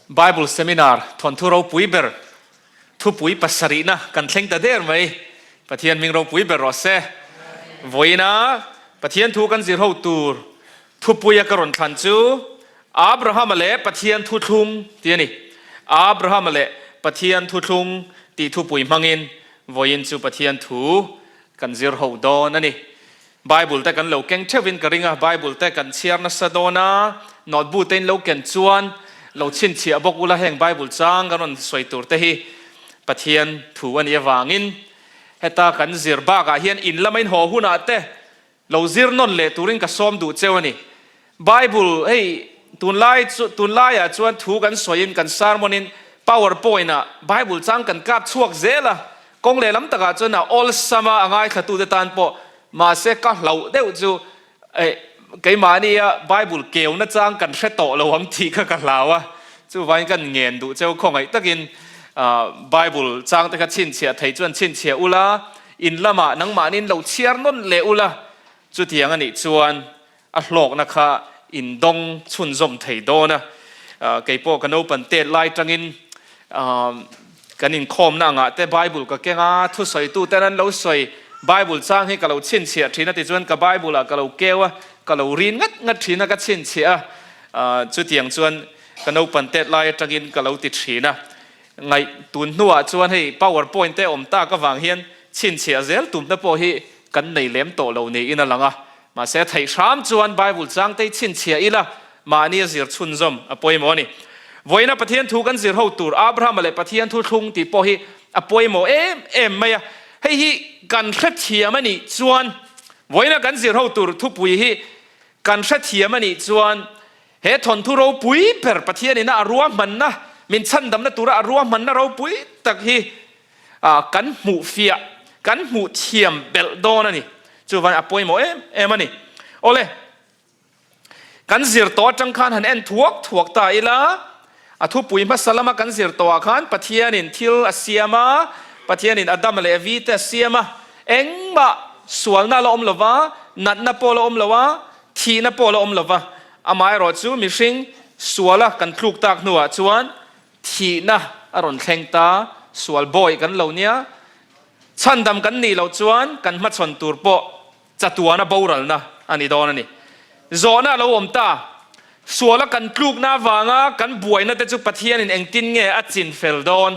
Bible Seminar thawnthu ropui ber thupui pasarihna kan thleng ta der mai. Pathian hming ropui ber rawh se. Vawiina Pathian thu kan zir ho tur thupuia ka rawn thlan chu Abrahama leh Pathian thuthlung tih a ni. Abrahama leh Pathian thuthlung tih thupui hmangin vawiin chu Pathian thu kan zir ho dawn a ni. Bible te kan lo keng theuhin ka ring a, Bible te kan chhiar nasa dawn a, notebook te in lo ken chuan lo chhinchhiah bawk ula heng Bible chang kan rawn sawi tur te hi Pathian thu a nih avangin heta kan zir bakah hian in lama in haw hunah te lo zir nawn leh turin ka sawm duh cheu a ni. Bible hei tunlai chu tunlaiah chuan thu kan sawiin kan sermon in power point ah Bible chang kan kap chhuak zel a, kawng lehlam takah chuan a awlsam a, a ngaithlatute tan pawh mahse ka hlauh deuh chu eh keimahnia Bible keuna chang kan hre tawh lo ang tih kha ka hlau a, chuvangin kan ngen duh cheu khawngaih takin Bible chang te kha chhinchhiah thei chuan chhinchhiah ula, in lamah nangmahniin lo chhiar nawn leh ula, chutiang a nih chuan A hlawkna kha in dawng chhunzawm thei dawn a, kei pawh ka naupan tet lai tangin kan inkhawmna angah te Bible ka keng a, thusawitu ten an lo sawi Bible chang hi ka lo chhinchhiah thin a tichuan ka Bible ah ka lo keu a, ka lo rin ngat ngat thin a ka chhinchhiah a, chutiang chuan ka naupan tet lai atangin ka lo ti thin a, ngaih tun hnuah chuan hei power point te awm tak avang hian chhinchhiah zel tumna pawh hi kan nei lem tawh lo niin a lang a. Mahse, theih hram chuan Bible changtei chhinchhiah ila mahni a zir chhunzawm a pawimawh a ni. Vawiina Pathian thu kan zir ho tur Abrahama leh Pathian thu thlung tih pawh hi a pawimawh em em mai a. Hei hi kan hrethiam a nih chuan vawiina kan zir ho tur thupui hi kan hrethiam a nih chuan he thawnthu ropui ber Pathianina a ruahmanna min chhandamna tura a ruahmanna ropui tak hi kan hmuh fiah, kan hmuh thiam belh dawn a ni. Chuvain a pawimawh em em a ni. Awle, kan zir tawh atang khan han en thuak thuak ta ila, a thupui hmasa lama kan zir tawhah khan Pathianin thil a siam a, Pathianin Adama leh Evi te a siam a, engmah sualna a la awm lo va, natna pawh a la awm lo a, thihna pawh a la awm lo va, amaherawh chu mihring suala kan tluk tak hnuah chuan Thihna a rawn thleng ta, sual bawi kan lo nia, chhandam kan nih loh chuan kan hmachhawn tur pawh chatuana boralna a ni dawn a ni. Zawhna a lo awm ta, suala kan tlukna avanga kan buaina te chu Pathianin engtin nge a chinfel dawn?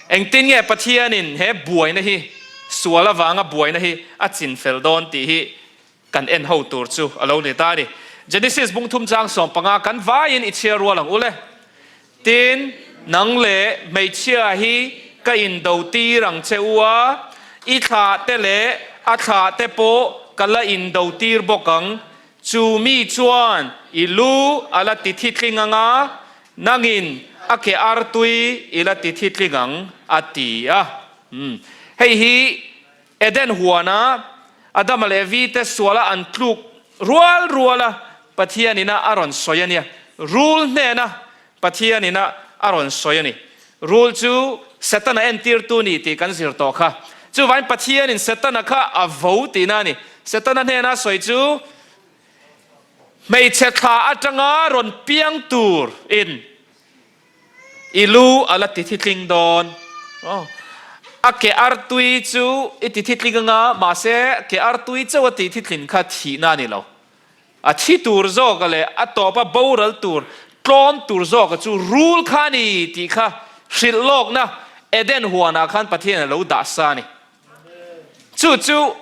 Engtin nge Pathianin he buaina hi, sual avanga buaina hi a chinfel dawn tih hi Kan en ho tur chu a lo ni ta a ni. Genesis bung thum chang 15 kan vaiin i chhiar rual ang ule. Tin, nang leh hmeichhia hi ka indo tir ang che u a, i thlah te leh a thlah te pawh ka la indo tir bawk ang. Chu mi chuan i lu a la ti thitling ang a, nangin a ke artui i la ti thitling ang, a ti a. Hei hi Eden huana Adama leh Evi te suala an tluk rual ruala Pathianina a rawn sawi a nia. Rul hnena Pathianina a rawn sawi a ni. Rul chu Setana entirtu ni tih kan zir tawh kha. Chuvain Pathianin Setana kha a vo tihna a ni. Setana hnena a sawi chu hmeichhe thla atanga rawn piang tur in I lu a la ti thitling dawn. A ke artui chu i ti thitling anga, mahse ke artui chauh a tih thitlin kha thihna a ni lo. A thi tur zawka leh a tawpa boral tur, tlawn tur zawka chu rul kha a ni tih kha hrilh lawkna Eden huanah khan Pathian a lo dah sa a ni. Chu chu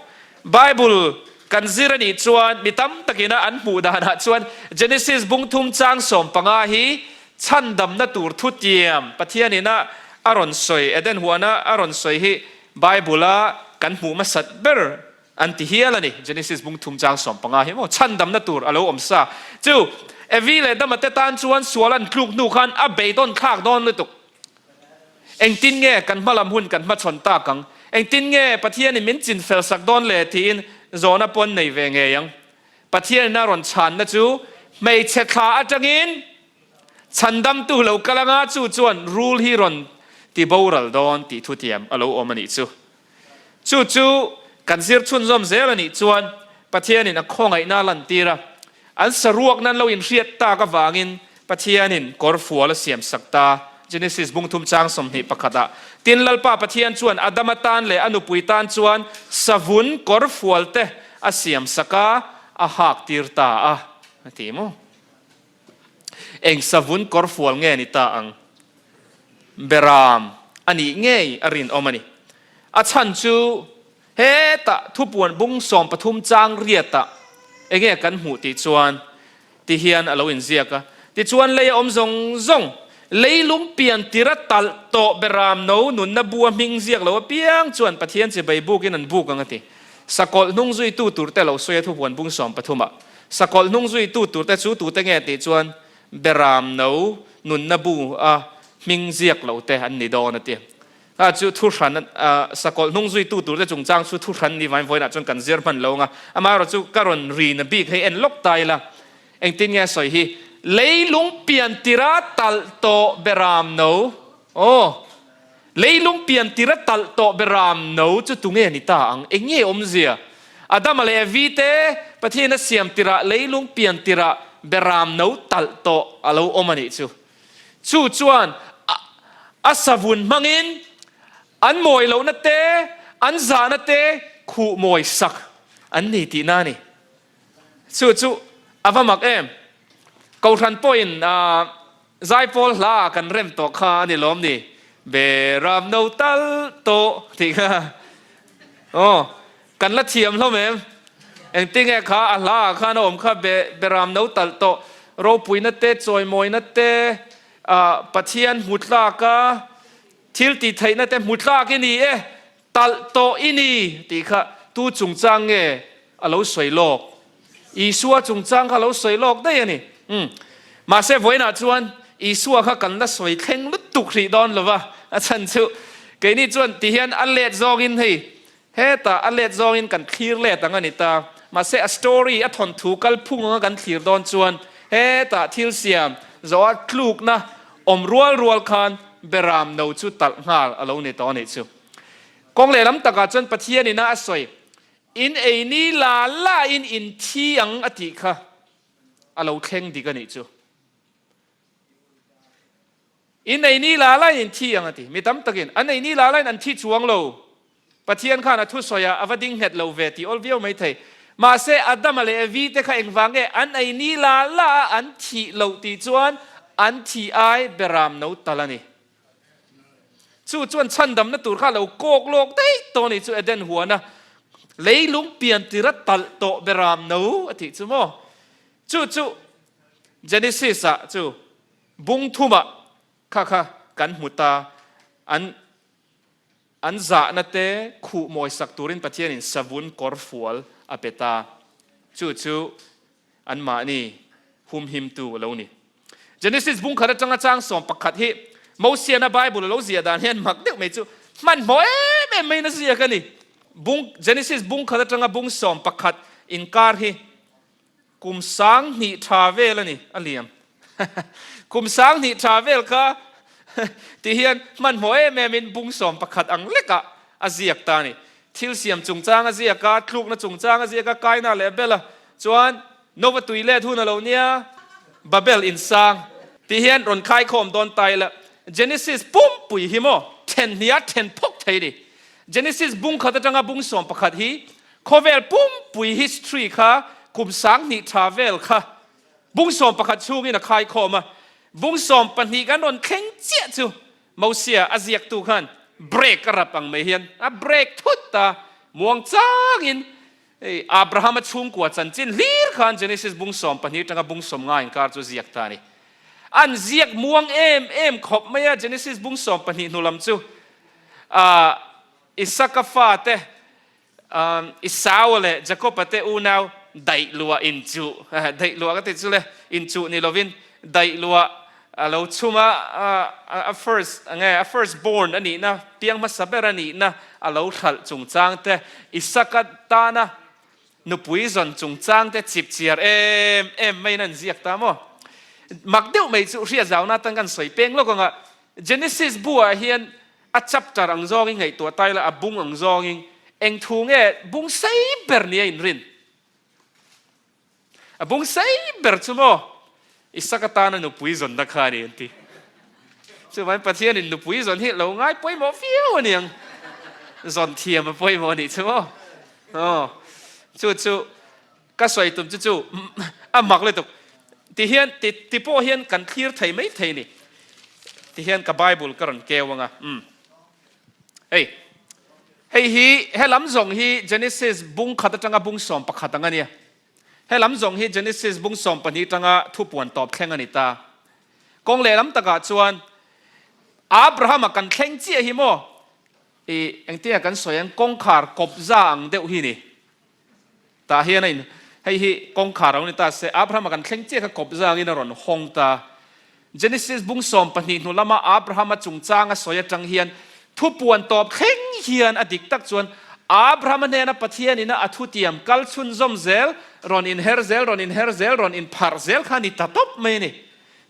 Bible kan zir a nih chuan mi tam takina an hmuh danah chuan Genesis bung thum chang 15 hi chhandamna tur thutiam Pathianina a rawn sawi, Eden huana a rawn sawi hi Bible-a kan hmuh hmasat ber an ti hial a ni. Genesis bung thum chang 15 hi maw chhandamna tur a lo awm sa. Chu Evi leh Adama te tan chuan sual an tluk hnu khan a beidawn thlak dawn lutuk. Engtin nge kan hmalam hun kan hmachhawn tak ang? Engtin nge Pathianin min chinfel sak dawn le? tiin zawhna pawh an nei ve ngei ang. Pathianin a rawn chhanna chu hmeichhe thla atangin chhandamtu lo kal anga chu chuan rul hi rawn ti boral dawn tih thutiam a lo awm a nih chu. Chu chu kan zir chhunzawm zel a nih chuan Pathianin a khawngaihna a lantir a, an saruakna an lo inhriat tak avangin. Pathianin kawr fual a siam sak ta, Genesis bung thum chang 21 ah. Tin, Lalpa Pathian chuan Adama tan leh a nupui tan chuan savun kawr fual te a siam sak a, a hak tir ta a, a ti maw? Eng savun kawr fual nge ni ta ang? Beram a nih ngei a rinawm a ni. A chhan chu Hetah thupuan bung 13 chang riatah enge kan hmuh tih chuan ti hian a lo inziak a, Tichuan lei a awm zawng zawng, leilung pian tira talh tawh beram no nunna bua hming ziak lo apiang chuan Pathian chibai bukin an buk ang a ti. Sakawlh hnung zuitu turte lo sawi a thupuan bung 13 ah. Sakawlh hnung zuitu turte chu tute nge tih chuan beram no nunna bu a hming ziak lo te an ni dawn a ti. A chu thu hran sakawlh hnung zuitu turte chungchang chu thu hran ni vain vawiinah chuan kan zir hman lo ang a, amaherawh chu ka rawn rina bik hei en lawk ta ila, engtin nge a sawi hi, leilung pian tira talh tawh beram no, aw, leilung pian tira talh tawh beram no chu tunge ni ta ang, eng nge awmzia? Adama leh Evi te Pathian a siam tirah leilung pian tira beram no talh tawh a lo awm a nih chu. Chu chuan a savun hmangin an mawi lohna te, an zahna te khuh mawi sak an ni tihna a ni. Chu chu a va mak em? Kohhran pawhin zaipawl hla kan rem tawh kha a ni lawm ni? Beram no tal tawh tih kha. Aw, kan la thiam hlawm em? Engtinge kha a hla ah khan a awm kha be beram no talh tawh ropuina te chawimawina te ah Pathian hmu tlak a thil tih theihna te hmu tlak i ni e talh tawh i ni tih kha tu chungchang nge a lo sawi lawk? Isua chungchang kha a lo sawi lawk daih a ni. Umm. Mahse vawiinah chuan Isua kha kan la sawi thleng lutuk hrih dawn lo va, a chhan chu keini chuan ti hian a let zawngin hei hetah a let zawngin kan thlir let ang a ni ta. Mahse a story, a thawnthu kalphung anga kan thlir dawn chuan hetah thil siam zawha tlukna awm rual rual khan beram no chu talh nghal a lo ni tawh a nih chu. Kawng lehlam takah chuan Pathian ina a sawi In ei ni la la in in thi ang a tih kha a lo thleng dik a nih chu. In ei ni la la in in thi ang a ti. Mi tam takin an ei ni la la in an thi chuang lo. Pathian khan a thusawi ah a va ding nghet lo ve tih awl viau mai thei. Mahse Adama leh Evi te kha engvang nge an ei ni la la a an thih loh tih chuan an thih ai beram no tal a ni. Chu chuan chhandamna tur kha a lo kawk lawk daih tawh a ni chu Eden huana leilung pian tira talh tawh beram no a tih chu maw? Chu chu Genesis ah chu bung thumah kha kha kan hmu ta an an zahna te khuh mawisak turin Pathianin savun kawr fual a pe ta. Chu chu anmahni humhimtu a lo ni. Genesis bung khat atanga chang 11 hi Mosiana Bible a lo ziah dan hian mak deuh mai chu hmanhmawh em em maiin a ziak a ni. Bung Genesis bung khat atanga bung 11 inkar hi kum 2000 tha vel a ni a liam. Kum 2000 tha vel kha ti hian hmanhmawh em em in bung 11 ang lekah a ziak ta a ni. Thil siam chungchang a ziak a, tlukna chungchang a ziak a, Kaina leh Abela chuan Nova tui let hun a lo nia, Babel insang tih hian rawn khaikhawm dawn ta ila, Genesis pumpui hi maw then hniha then phawk thei a ni. Genesis bung khat atanga bung 11 hi khawvel pumpui history kha kum 2000 tha vel kha bung 11 chhungin a khaikhawm a, bung 12 kan rawn thleng chiah chu Mosia a ziaktu khan break a rap ang mai hian a break thut a, muang changin hei Abrahama chhungkua chanchin hlir khan Genesis bung 12 atanga bung 15 inkar chu ziak ta a ni. An ziak muang em em khawp mai a, Genesis bung 12 hnu lam chu Isaka fate Esau leh Jakob-a te unau daih luah inchuh, daih luah ka ti chu le, inchuh ni lovin daih luah a lo chhum a, a first nge a first born a nihna, piang hmasa ber a nihna a lo hralh chungchang te, Isaka tana nupui zawn chungchang te chip chiar em em maiin an ziak ta maw? Mak deuh mai chu hriatzauna atan kan sawi peng lawk ang a, Genesis bu ah hian A chapter ang zawngin ngaihtuah ta ila, a bung ang zawngin eng thu nge bung sei ber nia inrin? A bung sei ber chu maw? Isaka tana nupui zawnna kha a ni an ti. Chuvangin Pathianin nupui zawn hi lo ngai pawimawh viau a niang. Zawn thiam a pawimawh a nih chu maw? Aw, chu chu ka sawi tum chu chu a mak lutuk. Ti hian ti ti pawh hian kan thlir thei mai thei ni. Ti hian ka Bible ka rawn keu anga. Umm. Hei, hei hi he lam zawng hi Genesis bung khat atanga bung 11 ang a nia. He lam zawng hi Genesis bung 12 atanga thupuan tawp thleng a ni ta. Kawng lehlam takah chuan Abrahama kan thleng chiah hi maw? I engtinge kan sawi ang kawngkhar kawpza ang deuh hi ni. Tah hian a in hei hi kawngkhar a lo ni ta se Abrahama kan thleng chiah kha kawpza angin a rawn hawng ta. Genesis bung 12 hnu lama Abrahama chungchanga sawi atang hian thupuan tawp thleng hian a dik tak chuan Abrahama hnena Pathian ina a thutiam kal chhunzawm zel, rawn inher zel, rawn inher zel, rawn inpharh zel kha a ni ta tawp mai a ni.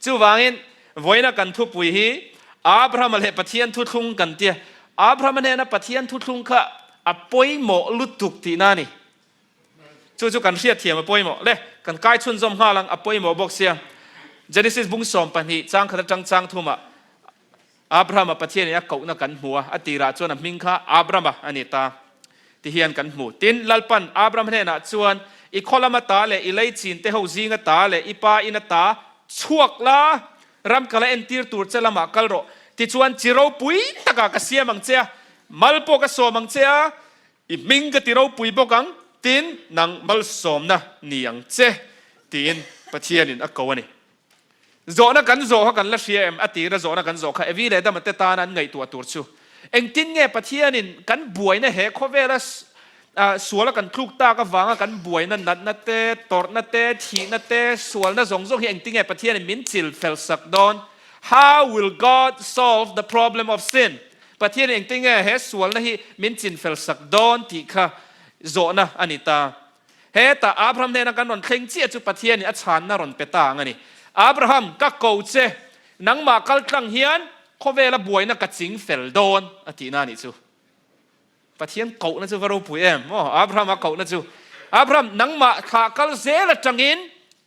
Chuvangin, vawiina kan thupui hi Abrahama leh Pathian thuthlung kan tia. Abrahama hnena Pathian thuthlung kha a pawimawh lutuk tihna a ni. Chu chu kan hriatthiam a pawimawh le. Kan kai chhunzawm nghal ang, a pawimawh bawk sia. Genesis bung 12 chang khat atang chang thumah Abrahama Pathianin a kohna kan hmu a, a tirah chuan a hming kha Abrama a ni ta ti hian kan hmu. Tin, Lalpan Abraham hnenah chuan, I khaw lama ta leh i lei chin te ho zinga ta leh i pa ina ta chhuak la, ram kala entir tur che lamah kal rawh. Tichuan chi ropui takah ka siam ang che a, mal pawh ka sawm ang che a, I hming ka ti ropui bawk ang, tin nang malsawmna ni ang che, tiin Pathianin a ko a ni. Zawhna kan zawh kha kan la hria em? A tira zawhna kan zawh kha Evi leh Adama te tana an ngaihtuah tur chu engtin nge Pathianin kan buaina he khawvela suala kan tluk tak avanga kan buaina natna te, tawrhna te, thihna te, sualna zawng zawng hi engtin nge Pathianin min chil fel sak dawn? How will God solve the problem of sin? Pathianin engtin nge he sualna hi min chinfel sak dawn tih kha zawhna a ni ta. Hetah Abraham hnena kan rawn thleng chiah chu Pathianin a chhanna rawn pe ta ang a ni. Abraham, ka ko che, nangmah kal tlang hian khawvela buaina ka chingfel dawn a tihna a nih chu. Pathian kohna chu va ropui em? Aw, Abraham a kohna chu, Abraham, nangmah thlah kal zel atangin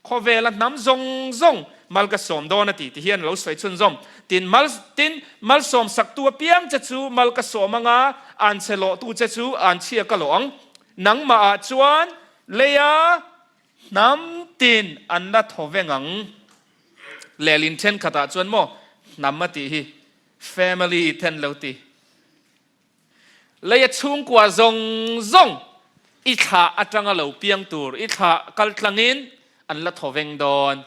khawvela hnam zawng zawng mal ka sawm dawn a ti, ti hian a lo sawi chhunzawm. Tin, mal, tin, malsawm saktu apiang che chu mal ka sawm anga, anchhe lawhtu che chu anchhia ka lawh ang. Nangmah ah chuan leia hnam tin an la thaw veng ang. Lehlin thenkhatah chuan maw hnam a tih hi family then lo ti. Leia chhungkua zawng zawng i thlah atanga lo piang tur i thlah kal tlangin an la thaw veng dawn.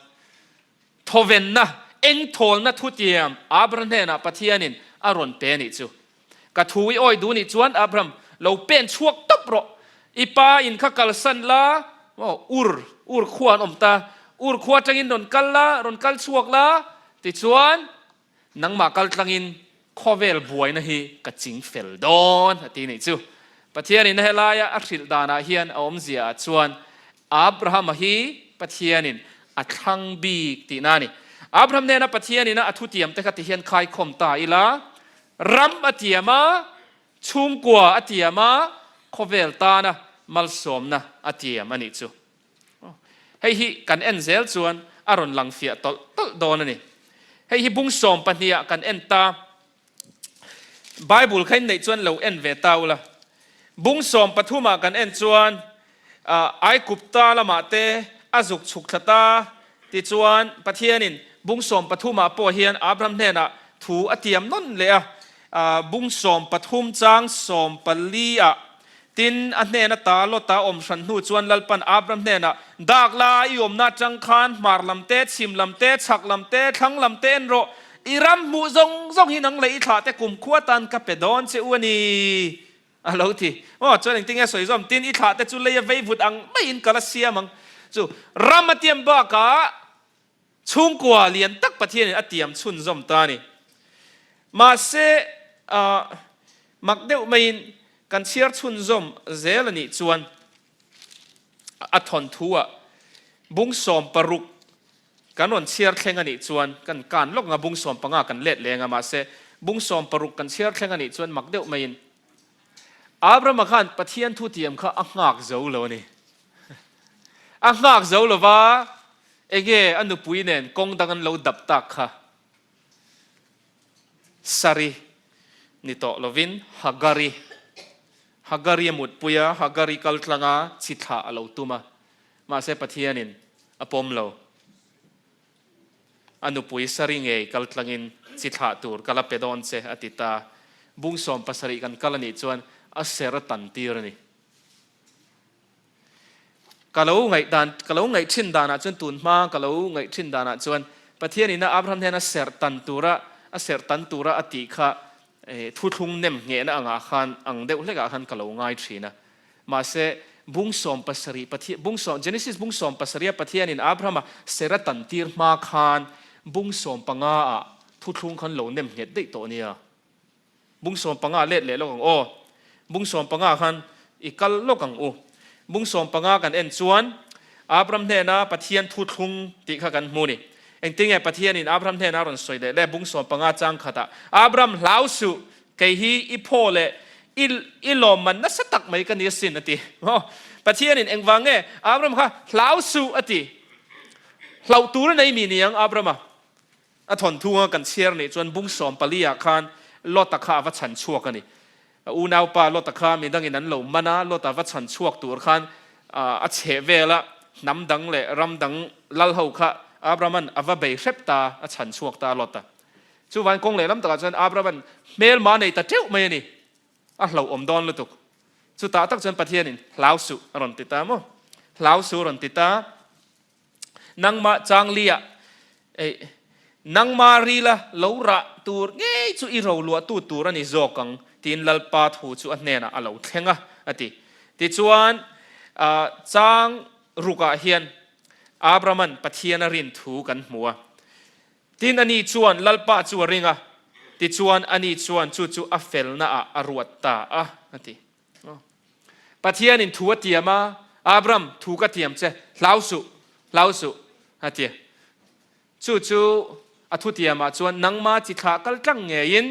Thawvenna, engthawlna thutiam Abraham hnenah Pathianin a rawn pe a nih chu. Ka thu i awi duh nih chuan Abraham, lo pen chhuak tawp rawh. I pa in kha kalsan la, maw, Ur, Ur khua an awm ta. Ur khua atangin rawn kal la, rawn kal chhuak la, tichuan Nangmah kal tlangin khawvel buaina hi ka ching fel dawn a ti nih chu. Pathianin helaia a hrilh danah hian a awmzia ah chuan Abrahama hi Pathianin a thlang bik tihna a ni. Abraham nena Pathianin a thutiam te kha ti hian khaikhawm ta ila, ram a tiam a, chhungkua a tiam a, khawvel tana malsawmna a tiam a nih chu. Hei hi kan en zel chuan a rawn lang fiah tawlh tawlh dawn a ni. Hei hi bung 12 ah kan en ta. Bible kha in neih chuan lo en ve ta ula. Bung 13 ah kan en chuan Aigupta lamah te a zuk chhuk thla ta. Tichuan Pathianin bung 13 ah pawh hian Abraham hnenah thu a tiam nawn leh a. Bung 13 chang 14 ah Tin, a hnen ata Lota awm hran hnu chuan Lalpan Abram hnenah, Dak la, i awmna atang khan hmar lam te, chhim lam te, chhak lam te, thlang lam te en rawh. I ram hmuh zawng zawng hi nang leh i thlah te kumkhua tan ka pe dawn che u a ni, a lo ti. Aw, chuan engtin nge sawi zawm? Tin, i thlah te chu lei a vei vut ang maiin ka la siam ang. Chu ram a tiam bakah Chhungkua lian tak Pathianin a tiam chhunzawm ta a ni. Mahse, mak deuh maiin kan chhiar chhunzawm zel a nih chuan a thawnthu-ah bung 16 kan rawn chhiar thleng a nih chuan kan kan lawk anga bung 15 kan let leng a, mahse bung 16 kan chhiar thleng a nih chuan mak deuh maiin Abrahama khan Pathian thutiam kha a nghak zo lo a ni. A nghak zo lova. Enge a nupui nen kawng dang an lo dap tak kha? Sari ni tawh lovin Hagari, Hagari a mutpui a, Hagari kal tlanga chi thlah a lo tum a, mahse Pathianin a pawm lo. A nupui Sari ngei kal tlangin chi thlah tur ka la pe dawn che a ti ta. Bung 70 kan kal a nih chuan a ser a tan tir a ni. Ka lo ngaih dan, ka lo ngaih thin danah chuan tun hma ka lo ngaih thin danah chuan Pathian ina Abraham hnena serh tan tura, a serh tan tura a tih kha thuthlung nem nghehna angah khan ang deuh hlekah khan ka lo ngai thin a. Mahse, bung 70 Pathian, bung sawm, Genesis bung 70 a Pathianin Abrahama serh a tan tir hma khan bung 15 ah thuthlung khan lo nem nghet daih tawh nia. Bung 15 let leh lawk ang aw. Bung 15 khan i kal lawk ang u. Bung 15 kan en chuan Abraham hnena Pathian thu thlung tih kha kan hmu ni. Engtinge Pathianin Abraham hnena a rawn sawi leh le? Bung 15 chang khatah, Abraham hlau suh, kei hi i phaw leh i i lawmman nasa tak mai ka ni asin a ti. Maw? Pathianin engvang nge Abraham kha hlau suh a ti? Hlauh tur a nei mi ni ang Abrahama? A thawnthunga kan chhiar nih chuan bung 14 ah khan Lot-a kha a va chhan chhuak a ni. A unaupa Lot-a kha midangin an lo man a, Lot-a va chhan chhuak tur khan a chheh vela hnam dang leh ram dang lal ho kha Abraham-a'n a va bei hrep ta, a chhan chhuak ta Lot-a. Chuvain kawng lehlam takah chuan Abraham-a'n hmelma nei ta teuh mai a ni. A hlauhawm dawn lutuk. Chutah tak chuan Pathianin hlau suh a rawn ti ta maw? Hlau suh a rawn ti ta. Nangmah changlia ei, nangmah rila lo rah tur ngei chu i roluahtu tur a ni zawk ang, tiin Lalpa thu chu a hnenah a lo thleng a, a ti. Tichuan, chang rukah hian Abrahama'n Pathian a rin thu kan hmu a. Tin, ani chuan Lalpa chu a ring a, tichuan ani chuan chu chu a felnaah a ruat ta a, a ti. Pathianin thu a tiam a, Abram, thu ka tiam che, hlau suh, hlau suh, a ti. Chu chu a thu tiamah chuan nangma chi thlah kal tlang ngeiin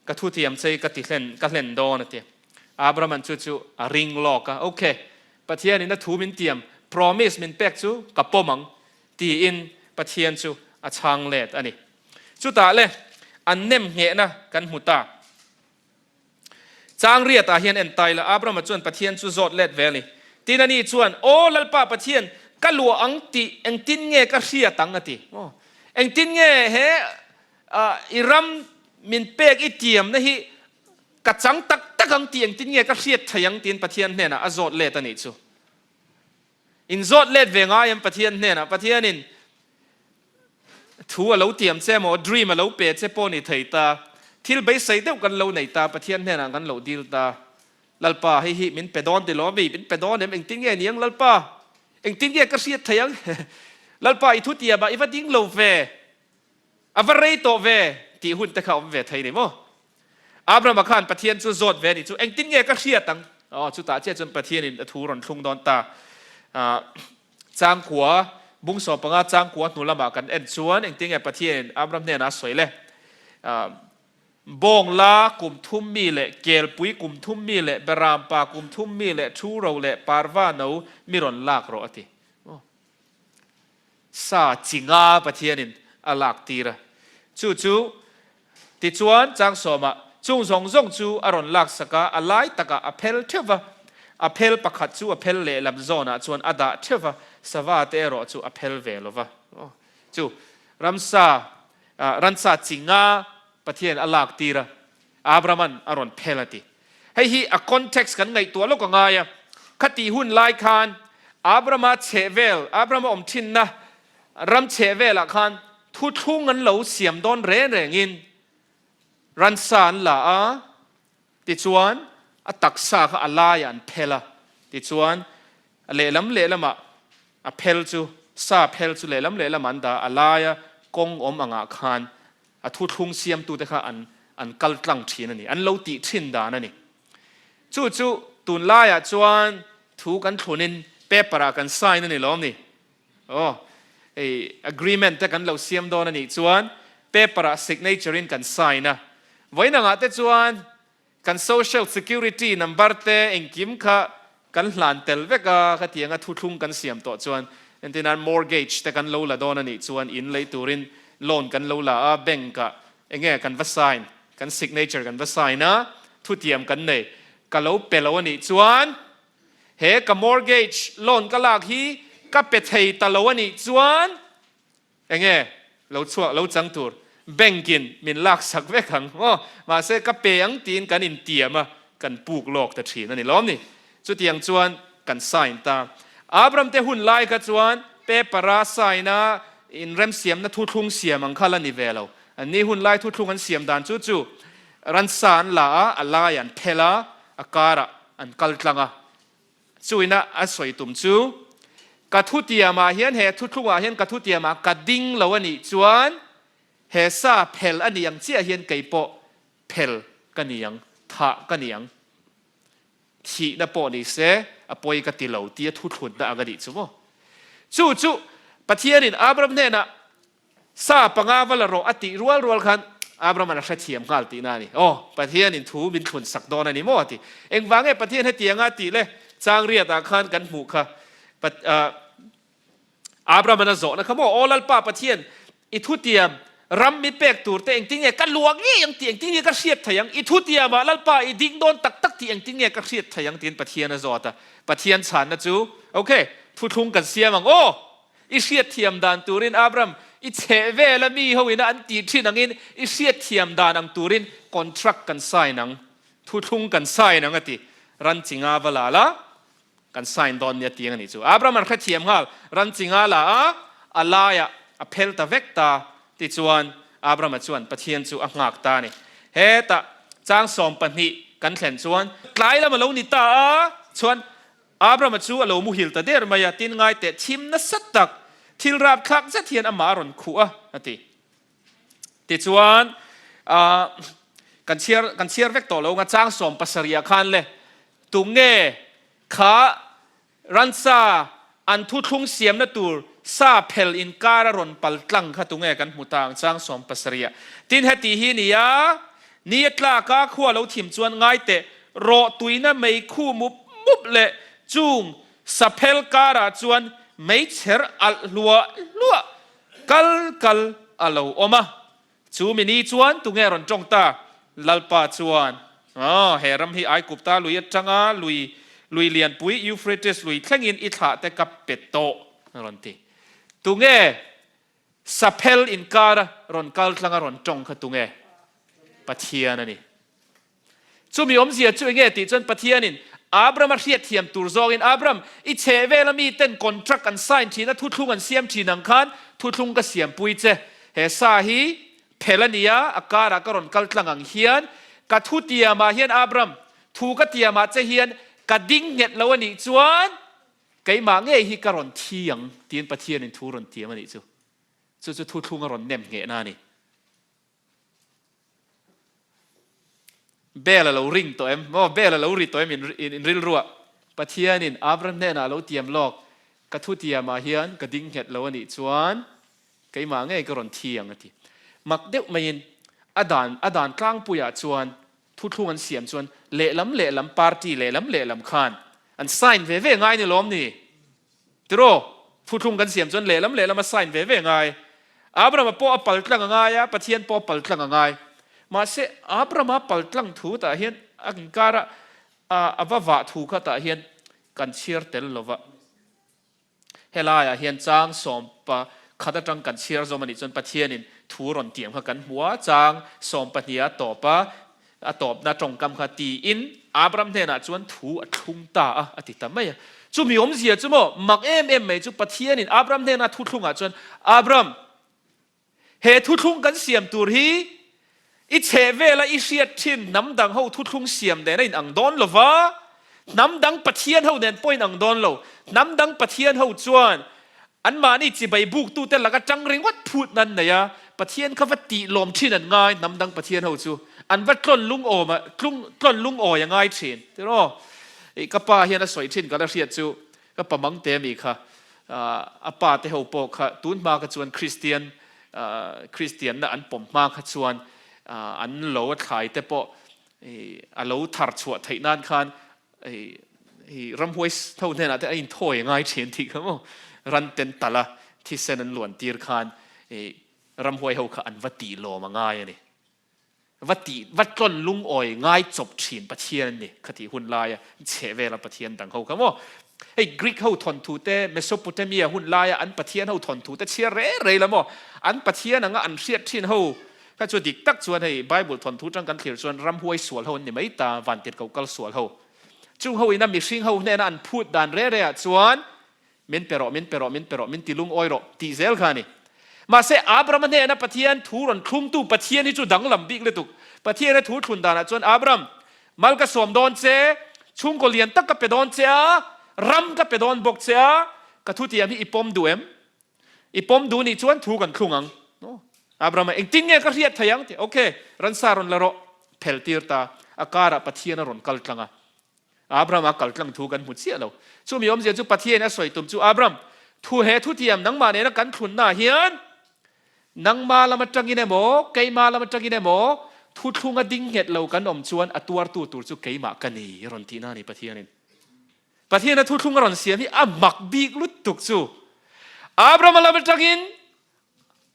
ka thu tiam che ka ti hlen, ka hlen dawn, a ti. Abraman chu chu a ring lawk a, Ok, Pathianin a thu min tiam, promise min pek chu ka pawm ang, tiin Pathian chu a chhang let a ni. Chutah le, an nem nghehna kan hmu ta. Chang riatah hian en tai la, Abrahama chuan Pathian chu zawt let ve a ni. Tin ani chuan, Aw Lalpa Pathian, ka luah ang tih engtin nge ka hriat ang? a ti. Aw, engtin nge he i ram min pek i tiamna hi ka chang tak tak ang tih engtin nge ka hriat thei ang? tiin Pathian hnenah a zawt let a nih chu. In zawt let ve ngai em Pathian hnenah? Pathianin thu a lo tiam che emaw, dream a lo pe che pawh ni thei ta, thil beisei deuh kan lo nei ta, Pathian hnenah kan lo dil ta. Lalpa, hei hi min pe dawn ti lo mi? Min pe dawn em? Engtin nge ni ang Lalpa? Engtin nge ka hriat thei ang? Lalpa, i thu tiamah i va ding lo ve. A va rei tawh ve tih hun te kha awm ve thei ni maw? Abrahama khan Pathian chu zawt ve a nih chu, engtin nge ka hriat ang? Aw, chutah chiah chuan Pathianin a thu rawn thlung dawn ta. Changkua, bung 15 changkua hnu lamah kan en chuan engtin nge Pathianin Abraham hnenah a sawi le? Bawng la kum thum mi leh kelpui kum thum mi leh berampa kum thum mi leh thu ro leh parva no mi rawn lak rawh a ti. Sa chi nga Pathianin a lak tir a. Chu chu tichuan chang sawmah chung zawng zawng chu a rawn lak sak a, a lai takah a phel theuh va, a phel pakhat chu a phel lehlam zawnah chuan a dah theuh va, sava te erawh chu a phel ve lo va. Chu ramsa, ransa chi nga Pathian a lak tir a, Abraham-a'n a rawn phel a ti. Hei hi a context kan ngaihtuah lawk a ngai a. Khatih hun lai khan Abraham-a chhehvel, Abraham-a awm thinna ram chhehvelah khan thuthlung an lo siam dawn reng rengin ransa an la a, tichuan a taksa kha a laiah an phel a, tichuan a lehlam lehlamah a phel chu, sa phel chu lehlam lehlamah an dah a, a laia kawng awm angah khan A thuthlung siamtute kha an an kal tlang thin a ni, an lo tih thin dan a ni. Chu chu tunlaiah chuan thu kan thlunin paper-ah kan sign a ni lawm ni? Aw, hei agreement te kan lo siam dawn a nih chuan paper-ah signature-in kan sign a. Vawiin angah te chuan Kan social security number te engkim kha kan hlan tel vek a, khatianga thuthlung kan siam tawh chuan Entirnan mortgage te kan lo la dawn a nih chuan in lei turin loan kan lo la a, bank ah enge kan va sign, kan signature kan va sign a, thutiam kan nei. Ka lo pe lo a nih chuan he ka mortgage loan ka lak hi ka pe thei ta lo a nih chuan Enge lo chhuak lo chang tur bank in min lak sak vek ang maw? Mahse ka pe ang tiin kan intiam a, kan puk lawk ta thin a ni lawm ni. Chutiang chuan kan sign ta. Abram te hun lai kha chuan paper a sign a inremsiamna thuthlung siam ang kha la ni ve lo. Anni hun lai thuthlung an siam dan chu chu ransa an la a, a lai an phel a, a karah an kal tlang a. Chuina a sawi tum chu, Ka thutiamah hian, he thuthlungah hian ka thutiamah ka ding lo a nih chuan, he sa phel a ni ang chiah hian kei pawh phel ka ni ang, thah ka ni ang, thihna pawh ni se a pawi ka ti lo tia thuthlunna ang a nih chu maw? Chu chu Pathianin Abraham hnenah Sa panga va la rawh a tih rual rual khan Abraham-a'n a hrethiam nghal tihna a ni. Aw, Pathianin thu min thlun sak dawn a ni maw a ti. Engvang nge Pathian hetianga a tih le? Chang riatah khan kan hmuh kha. Abraham-a'n a zawhna kha maw, Aw Lalpa Pathian, i thutiam ram mi pek tur te engtin nge ka luah ngei ang tih engtin nge ka hriat thei ang? I thutiamah Lalpa i ding dawn tak tak tih engtin nge ka hriat thei ang? tiin Pathian a zawt a. Pathian chhanna chu, Ok, thuthlung kan siam ang aw! I hriatthiam dan turin Abram, i chheh vela mi ho ina an tih thin angin i hriatthiam dan ang turin contract kan sign ang, thuthlung kan sign ang a ti. Ran chinga va la la, kan sign dawn nia tiang a nih chu. Abram an hrethiam nghal, ran chinga la a, a laiah a phel ta vek ta. Tichuan Abrama chuan Pathian chu a nghak ta a ni. Hetah chang 12 kan thlen chuan tlai lam a lo ni ta a, chuan Abrama chu a lo muhil ta der mai a, tin ngai teh thim nasa tak, thil rapthlak zet hian amah a rawn khuh a, a ti. Tichuan, kan chhiar, kan chhiar vek tawh lo nga chang 70 ah khan le, tunge kha ransa an thuthlung siamna tur sa phel inkar a rawn pal tlang kha tunge kan hmu ta ang chang 70 ah. Tin heti hi ni a, ni a tlak a, khua lo thim chuan ngai teh, Rawh tuina meikhu mup mup leh chung saphel karah chuan meichher alh hluah hluah kal kal a lo awm a. Chu mi ni chuan tunge rawn tawng ta? Lalpa chuan, Aw, he ram hi Aigupta lui atanga lui lui lianpui Euphrates lui thlengin i thlah te ka pe tawh, a rawn ti. Tunge saphel inkara rawn kal tlanga rawn tawng kha tunge? Pathian a ni. Chumi awmzia chu enge tih chuan Pathianin Abram a hriatthiam tur zawngin, Abram, i chheh vela miten contract an sign thin a, thuthlung an siam thin ang khan thuthlung ka siampui che. He sa hi phel a nia, a karah ka rawn kal tlang ang hian ka thu tiamah hian Abram, thu ka tiamah che hian ka ding nghet lo a nih chuan keimah ngei hi ka rawn thi ang tiin Pathianin thu rawn tiam a nih chu. Chu chu thuthlung a rawn nem nghehna a ni. Bell a lo ring tawh em? Maw bell a lo ri tawh em in rilruah? Pathianin Abraham hnenah a lo tiam lawk, Ka thu tiamah hian ka ding nghet lo a nih chuan keimah ngei ka rawn thi ang a ti. Mak deuh maiin a dan a dan tlangpuiah chuan thuthlung an siam chuan lehlam lehlam party lehlam lehlam khan an sign ve ve ngai ni lawm ni? Tiraw, thuthlung kan siam chuan lehlam lehlam a sign ve ve ngai. Abrahama pawh a pal tlang a ngai a, Pathian pawh a pal tlang a ngai. Mahse, Abrahama pal tlang thu tah hian a inkara a va vah thu kha tah hian kan chhiar tel lo va. Helaiah hian chang 11 atang kan chhiar zawm a nih chuan Pathianin thu rawn tiam kha kan hmu a, chang 12 a tawp a, A tawpna tawngkam kha tiin Abraham hnenah chuan thu a thlung ta a, a ti ta mai a. Chumi awmzia chu maw, mak em em mai chu Pathianin Abraham hnena thuthlungah chuan, Abraham, he thuthlung kan siam tur hi i chheh vela i hriat thin hnam dang ho thuthlung siam nen a inang dawn lo va, hnam dang Pathian ho nen pawh inang dawn lo. Hnam dang Pathian ho chuan Anmahni chibai buktute laka tang ringawt phut nan nei a, Pathian kha va tih lawm thin an ngai, hnam dang Pathian ho chu an va tlawn lungawm a, tlung, tlawn lungawi a ngai thin. Tiraw? I ka pa hian a sawi thin ka la hriat chu, ka pa mang te mi kha, a pa te ho pawh kha tun hma kha chuan Kristian, Kristianna an pawm hma kha chuan an lo a thlai te pawh a lo thar chhuah theih nan khan hei ramhuai tho hnenah te a inthawi a ngai thin tih kha maw. Ran ten talh a, thisen an luan tir khan ramhuai ho kha an va tih lawm a ngai a ni. Va tih, va tlawn lungawi ngai chawp thin Pathian an ni khatih hun laia chhe vela Pathian dang ho kha maw. Hei Greek ho thawnthu te, Mesopotamia hun laia an Pathian ho thawnthu te chhiar rei rei la maw. An Pathian anga an hriat thin ho kha chu dik tak chuan hei Bible thawnthu tang kan thlir chuan ramhuai sual ho an ni mai ta, vantirhkoh kal sual ho. Chung ho ina mihring ho hnena an phut dan rei rei ah chuan Min pe rawh, min pe rawh, min pe rawh, min ti lungawi rawh tih zel kha a ni. Mahse, Abraham-a hnena Pathian thu rawn thlungtu Pathian hi chu danglam bik lutuk. Pathiana thu thlun danah chuan, Abraham, mal ka sawm dawn che, chhungkaw lian tak ka pe dawn che a, ram ka pe dawn bawk che a, ka thutiam hi i pawm duh em? I pawm duh nih chuan thu kan thlung ang. Abraham-a, Engtin nge ka hriat thei ang? Ti, Ok, ransa rawn la rawh, phel tir ta. A karah Pathian a rawn kal tlang a. Abraham a kal tlang thu kan hmu chiah lo. Chumi awmzia chu Pathian a sawi tum chu, Abraham, thu he thutiam nangmah nena kan thlunna ah hian nangma lam atangin emaw, keima lam atangin emaw thuthlunga ding nghet lo kan awm chuan a tuartu tur chu keimah ka ni, a rawn tihna a ni Pathianin. Pathiana thuthlung a rawn siam hi a mak bik lutuk chu. Abraham-a lam atangin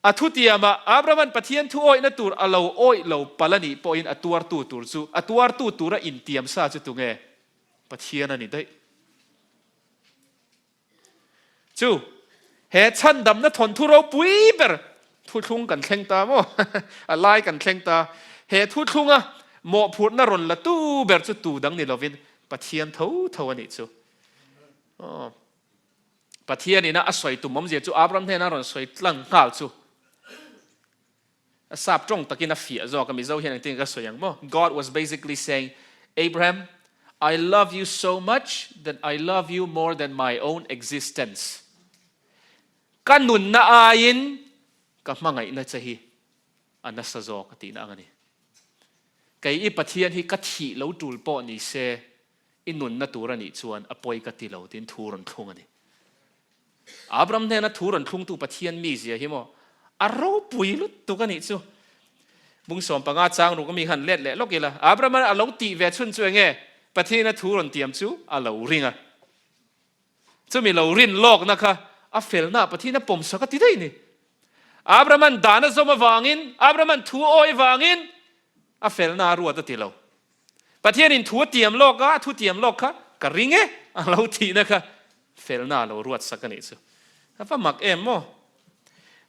A thutiamah Abraham-a'n Pathian thu awihna tur a lo awih lo palh a nih pawhin a tuartu tur chu, a tuartu tura intiam sa chu tunge? Pathian a ni daih. Chu, he chhandamna thawnthu ropui ber thuthlung kan thleng ta maw? A lai kan thleng ta. He thuthlunga mawhphurhna rawn la tu ber chu tu dang ni lovin Pathian tho tho a nih chu. Aw. Pathian ina a sawi tum awmzia chu Abraham hnena rawn sawi tlang nghal chu a sap tawng takin a fiah zawk a, Mizo hian engtin ka sawi ang maw? God was basically saying, Abraham, I love you so much that I love you more than my own existence. Ka nunna aiin ka hmangaihna che hi a nasa zawk a tihna ang a ni. Kei i Pathian hi ka thih lo tul pawh ni se, I nunna tur a nih chuan a pawi ka ti lo tiin thu rawn thlung a ni. Abraham hnena thu rawn thlungtu Pathian mizia hi maw a ropui lutuk a nih chu. Bung 15 chang ruk ami khan let leh lawk ila. Abraham a lo tih ve chhun chu enge? Pathiana thu rawn tiam chu a lo ring a. Chumi lo rin lawkna kha a felna Pathian a pawmsak a ti daih ni. Abraham-an dan a zawm avangin, Abraham-an thu a awi avangin a felna a ruat a ti lo. Pathianin thu a tiam lawk a, a thu tiam lawk kha ka ring e, a lo tihna kha felna a lo ruat sak a nih chu. A va mak em maw?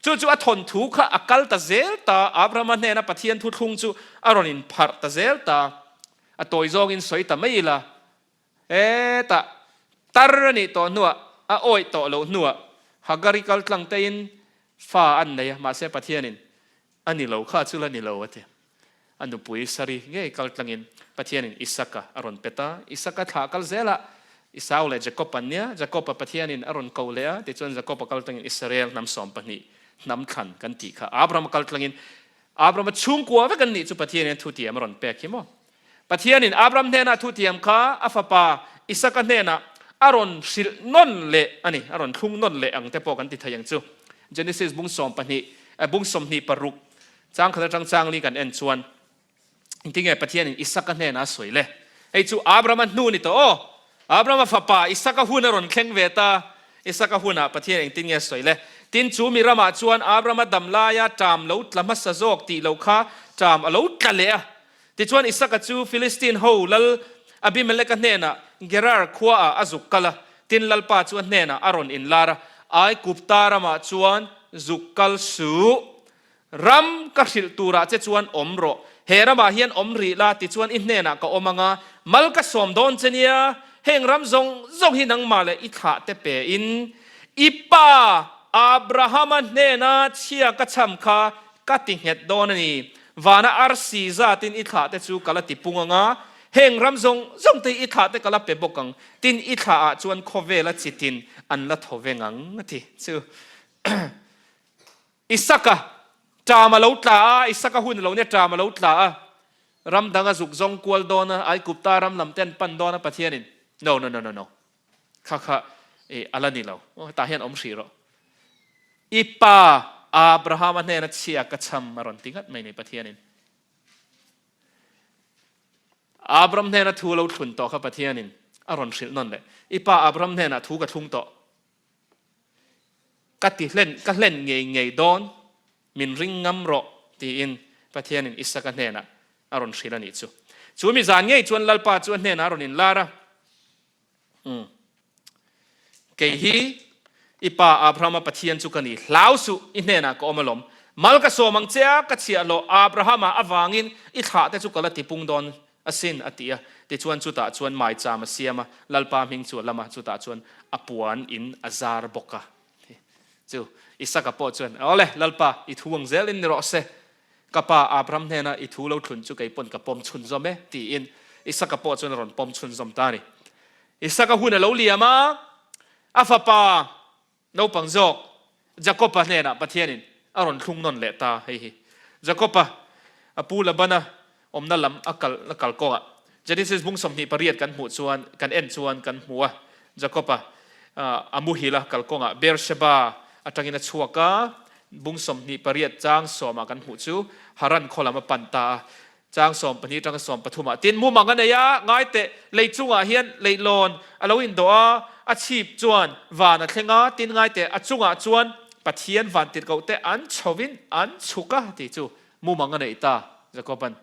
Chu chu a thawnthu kha a kal ta zel ta, Abrahama hnena Pathian thuthlung chu a rawn inpharh ta zel ta, a tawi zawngin sawi ta mai ila, hetah tar a nih tawh hnuah, a awih tawh loh hnuah Hagari kal tlang tein fa an nei a, mahse Pathianin A ni lo kha chu la ni lo a ti. A nupui Sari ngei kal tlangin Pathianin Isaka a rawn pet a. Isaka thlah kal zelah Esau leh Jakob an nia. Jakob-a Pathianin a rawn ko leh a, tichuan Jakob-a kal tlangin Israel hnam 12 hnam thlan kan tih kha. Abraham-a kal tlangin Abraham-a chhungkua vek an nih chu Pathianin a thutiam a rawn pek hi maw. Pathianin Abraham hnenah thutiam kha a fapa Isaka hnenah a rawn hrilh nawn leh a ni, a rawn thlung nawn leh ang te pawh kan ti thei ang chu. Genesis bung 12, bung 26 chang khat atang chang li kan en chuan engtinge Pathianin Isaka hnenah a sawi le? Hei chu Abrahama hnu ni tawh aw. Abrahama fapa Isaka hun a rawn thleng ve ta. Isaka hunah Pathian engtin nge a sawi le? Tin, chu mi ramah chuan Abrahama dam laia ṭam lo tla hmasa zawk tih loh kha ṭam a lo tla leh a. Tichuan Isaka chu Filistin ho lal Abimeleka hnenah Gerar khuaah a zuk kal a, tin Lalpa chu a hnenah a rawn inlar a, Aigupta ramah chuan zuk kal suh, ram ka hrilh turah che chuan awm rawh, he ramah hian awm rih la, tichuan i hnenah ka awm anga, mal ka sawm dawn che nia, heng ram zawng zawng hi nangmah leh i thlah te pein i pa Abrahama hnena chhia ka cham kha Ka ti nghet dawn a ni. Vana arsi zatin i thlah te chu ka la ti pung ang a, heng ram zawng zawng te hi i thlah te ka la pe bawk ang, tin i thlah ah chuan khawvela chitin an la thaw veng ang a ti chu. Isaka ṭam a lo tla a, Isaka hun a lo nia ṭam a lo tla a, ram dang a zuk zawng kual dawn a, Aigupta ram lam te an pan dawn a Pathianin, No, no, no, no, no. Kha kha i a la ni lo. Aw, hetah hian awm hrih rawh. I pa Abrahama hnena chhia ka cham a rawn ti ngat mai ni Pathianin. Abraham hnena thu lo thlun tawh kha Pathianin a rawn hrilh nawn leh. I pa Abraham hnenah thu ka thlung tawh. Ka ti hlen, ka hlen ngei ngei dawn, min ring ngam rawh, tiin Pathianin Isaka hnenah a rawn hrilh a nih chu. Chu mi zan ngei chuan Lalpa chu a hnenah a rawn inlar a, Umm, kei hi i pa Abrahama Pathian chu ka ni, hlau suh, i hnenah ka awm alawm. Mal ka sawm ang che a, ka chhiahhlawh Abrahama avangin i thlahte chu ka la tipung dawn asin, a ti a. Tichuan chutah chuan maicham a siam a, Lalpa hming chu a lam a, chutah chuan a puan in a zar bawk a. Chu Isaka pawh chuan, Awle, Lalpa, i thu ang zelin ni rawh se. Ka pa Abraham hnena i thu lo thlun chu kei pawn ka pawm chhunzawm e, tiin Isaka pawh chuan a rawn pawm chhunzawm ta a ni. Isaka hun a lo liam a, a fapa naupang zawk Jakoba hnenah Pathianin a rawn thlung nawn leh ta. Hei hi Jakoba a pu Labana awmna lam a kal a kal kawngah Genesis bung 28 kan hmuh chuan kan en chuan kan hmu a, Jakoba a muhil a kal kawngah Beersheba atangin a chhuak a, bung 28 chang sawmah kan hmuh chu Haran khaw lam a pan ta a, chang 12 atanga 13 ah tin mumang a nei a, ngai teh lei chungah hian leihlawn a lo indawh a, a chhip chuan van a thleng a, tin ngai teh a chungah chuan Pathian van tirhkoh te an chhovin an chhuk a tih chu Mumang a neih ta, Jakoban.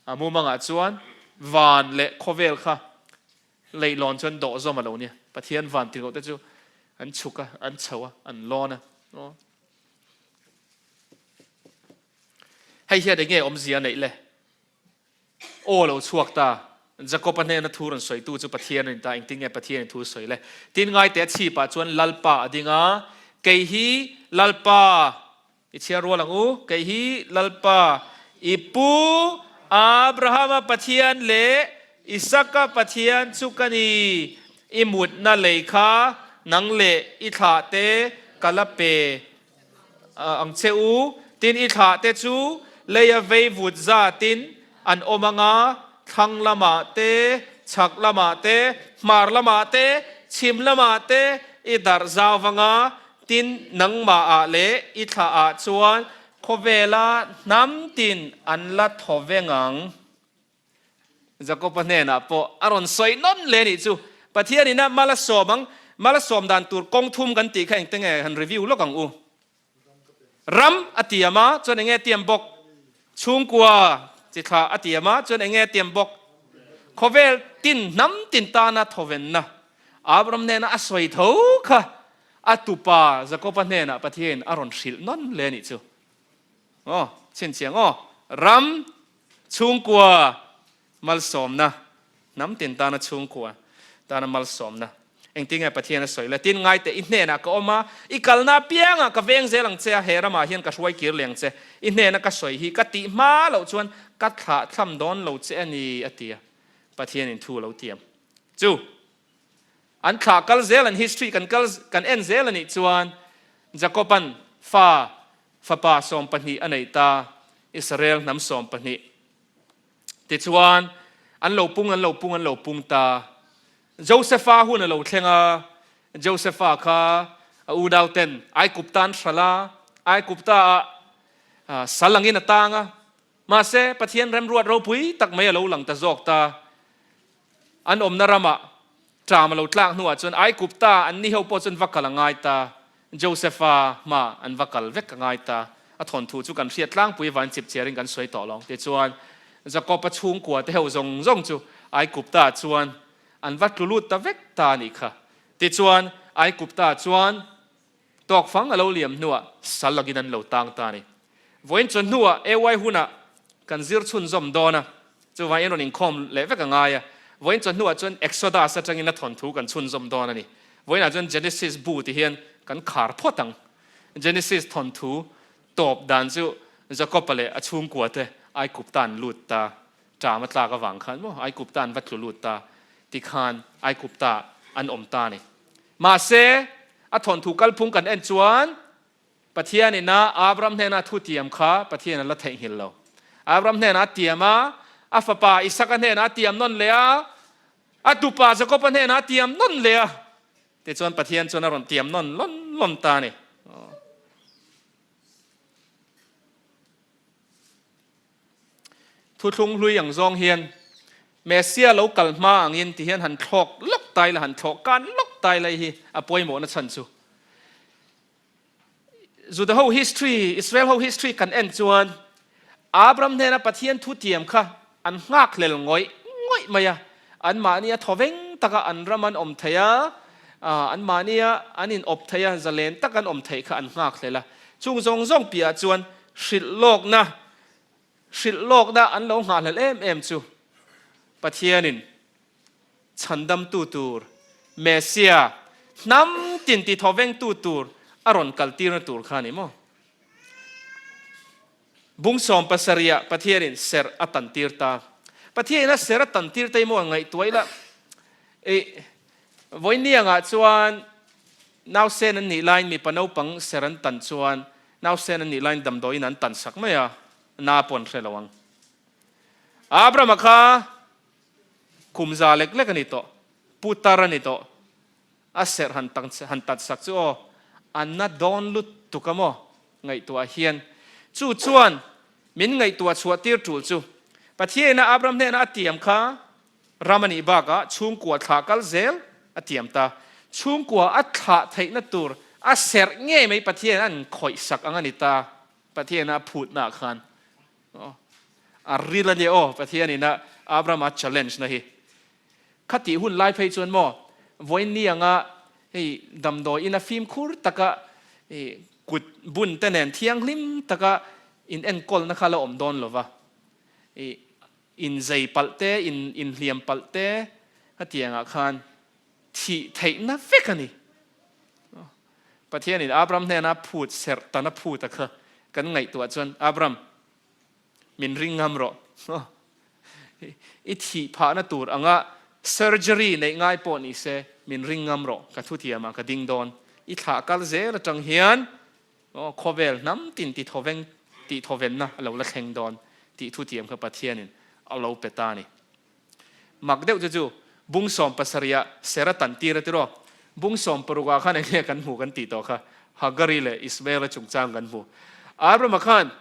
A mumangah chuan van leh khawvel kha leihlawn chuan dawh zawm a lo nia. Pathian van tirhkoh te chu an chhuk a, an chho a, an lawn a. Hei hian enge awmzia a neih le? Aw lo chhuak ta. Jakob-a hnena thu rawn sawitu chu Pathian a ni ta. Engtin nge Pathianin thu sawi le? Tin ngaite a chhipah chuan Lalpa a ding a, Kei hi Lalpa I chhiar rual ang u, kei hi Lalpa, i pu Abrahama Pathian leh Isaka Pathian chu ka ni. I mutna lei kha nang leh i thlahte ka la pe ang che u. Tin, i thlahte chu leia vei vut zatin an awm ang a, thlang lamah te, chhak lamah te, hmar lamah te, chhim lamah te i darh zau vang a, Tin, nangmahah leh i thlahah chuan khawvela hnam tin an la thaw veng ang. Jakoba hnenah pawh a rawn sawi nawn leh anih chu. Pathianin a mal a sawm ang, mal a sawm dan tur kawng thum kan tih kha engte nge han review lawk ang u. Ram a tiam a, chuan enge a tiam bawk? Chhungkua chi thlah a tiam a, chuan enge a tiam bawk? Khawvel tin hnam tin tana thawvenna Abraham hnena a sawi tho kha A tupa Jakoba hnenah Pathiain a rawn hrilh nawn hle a nih chu. Aw, chhinchhiang aw, ram, chhungkua, malsawmna, hnam tin tana chhungkua tana malsawmna. Engtin nge Pathian a sawi le? Tin, ngai teh, i hnenah ka awm a, i kalna apiangah ka veng zel ang che a, he ramah hian ka hruai kir leh ang che. I hnena ka sawi hi ka tih hma loh chuan ka thlah thlam dawn lo che a ni, a ti a. Pathianin thu a lo tiam chu. An thlah kal zel an history kan kal kan en zel a nih chuan Jakoban fa fapa 12 a nei ta, Israel hnam 12. Tichuan an lo pung an lo pung an lo pung ta. Josefa hun a lo thleng a, Josefa kha a unau ten Aikupta an hralh a, Aikupta ah sal angin a tang a, mahse Pathian remruat ropui tak mai a lo lang ta zawk ta. An awmna ramah ṭam a lo tlak hnuah chuan Aigupta an ni ho pawh chuan va kal a ngai ta, Josefa hma an va kal vek a ngai ta. A thawnthu chu kan hriat tlangpui avangin chipchiarin kan sawi tawh lo. Tichuan, Jakoba chhungkua te ho zawng zawng chu Aigupta chuan an va tlu lut ta vek ta a nih kha. Tichuan, Aigupta chuan Tawk fang a lo liam hnuah sal angin an lo tang ta a ni. Vawiin chuan hnuah AY hunah kan zir chhunzawm dawn a, chuvangin rawn inkhawm leh vek a ngai a. Vawiin chuan hnuah chuan Exodus atangin a thawnthu kan chhunzawm dawn a ni. Vawiinah chuan Genesis bu ti hian kan khar phawt ang. Genesis thawnthu tawp dan chu Jakob-a leh a chhungkua te Aikupta an lut ta, ṭam a tlak avang khan maw Aikupta an va tlu lut ta tikhan Aikupta an awm ta a ni. Mahse, a thawnthu kalphung kan en chuan Pathianin a Abraham hnena thu tiam kha Pathian a la theihnghilh lo. Abraham hnena a tiam a, a fapa Isaka hnena a tiam nawn leh a, a tupa Jakoba hnena a tiam nawn leh a. Tichuan Pathian chuan a rawn tiam nawn lawn lawn ta a ni. Thuthlung hlui ang zawng hian Messia lo kal hma angin ti hian han thlawk lawk tai la, han thlawh kan lawk tai lai hi a pawimawhna chhan chu. Juda ho history, Israel ho history kan en chuan Abraham hnena Pathian thu tiam kha an nghakhlel ngawih ngawih mai a, anmahnia thawveng taka an ram an awm thei a, anmahnia an in awp thei a, zalen tak an awm theih kha an nghakhlel a. Chung zawng zawng piahah chuan hrilh lawkna, hrilh lawkna an lo nghahhlel em em chu Pathianin chhandamtu tur, Messia, hnam tin ti thawvengtu tur a rawn kaltirna tur kha a ni maw? Bung 17 ah Pathianin serh a tantir ta. Pathianin a serh a tantir te hi maw ngaihtuah ila, ih, vawiiniangah chuan nausen an nih laiin mipa naupang serh an tan chuan nausen an nih laiin damdawiin an tansak mai a, na pawh an hre lo ang. Abrahama kha Kum za lek lek a ni tawh, putar a ni tawh, a serh han tang han tat sak chu aw, a na dawn lutuk a maw ngaihtuah hian. Chu chuan min ngaihtuah chhuah tir tul chu Pathiain a Abraham hnenah a tiam kha ram a nih bakah chhungkua thlah kal zel a tiam ta. Chhungkua a thlah theihna tur a serh ngei mai Pathiain a inkhawih sak ang a ni ta, Pathiain a phutnaah khan. A ril a nia aw, Pathian ina Abrahama challenge na hi. Khatih hun lai phei chuan maw, vawiin ni anga hei damdawi ina fimkhur taka kut bun te nen thianghlim taka in enkawlna kha la awm dawn lova. In zei palh te, in inhliam palh te khatiangah khan thih theihna vek a ni. Pathianin Abraham hnena phut serh tana phut a kha kan ngaihtuah chuan, Abraham, min ring ngam rawh. I thih phahna tur anga surgery neih ngai pawh ni se, min ring ngam rawh, ka thuthiamah ka ding dawn. I thlah kal zel atang hian khawvel hnam tin ti thawveng tih thawvenna a lo la thleng dawn tih thuthiam kha Pathianin a lo pe ta a ni. Mak deuh chu chu bung 70 ah ser a tan tir a tiraw? Bung 16 ah khan enge kan hmu kan tih tawh kha Hagari leh Ismael-a chungchang kan hmu. Abraham-a khan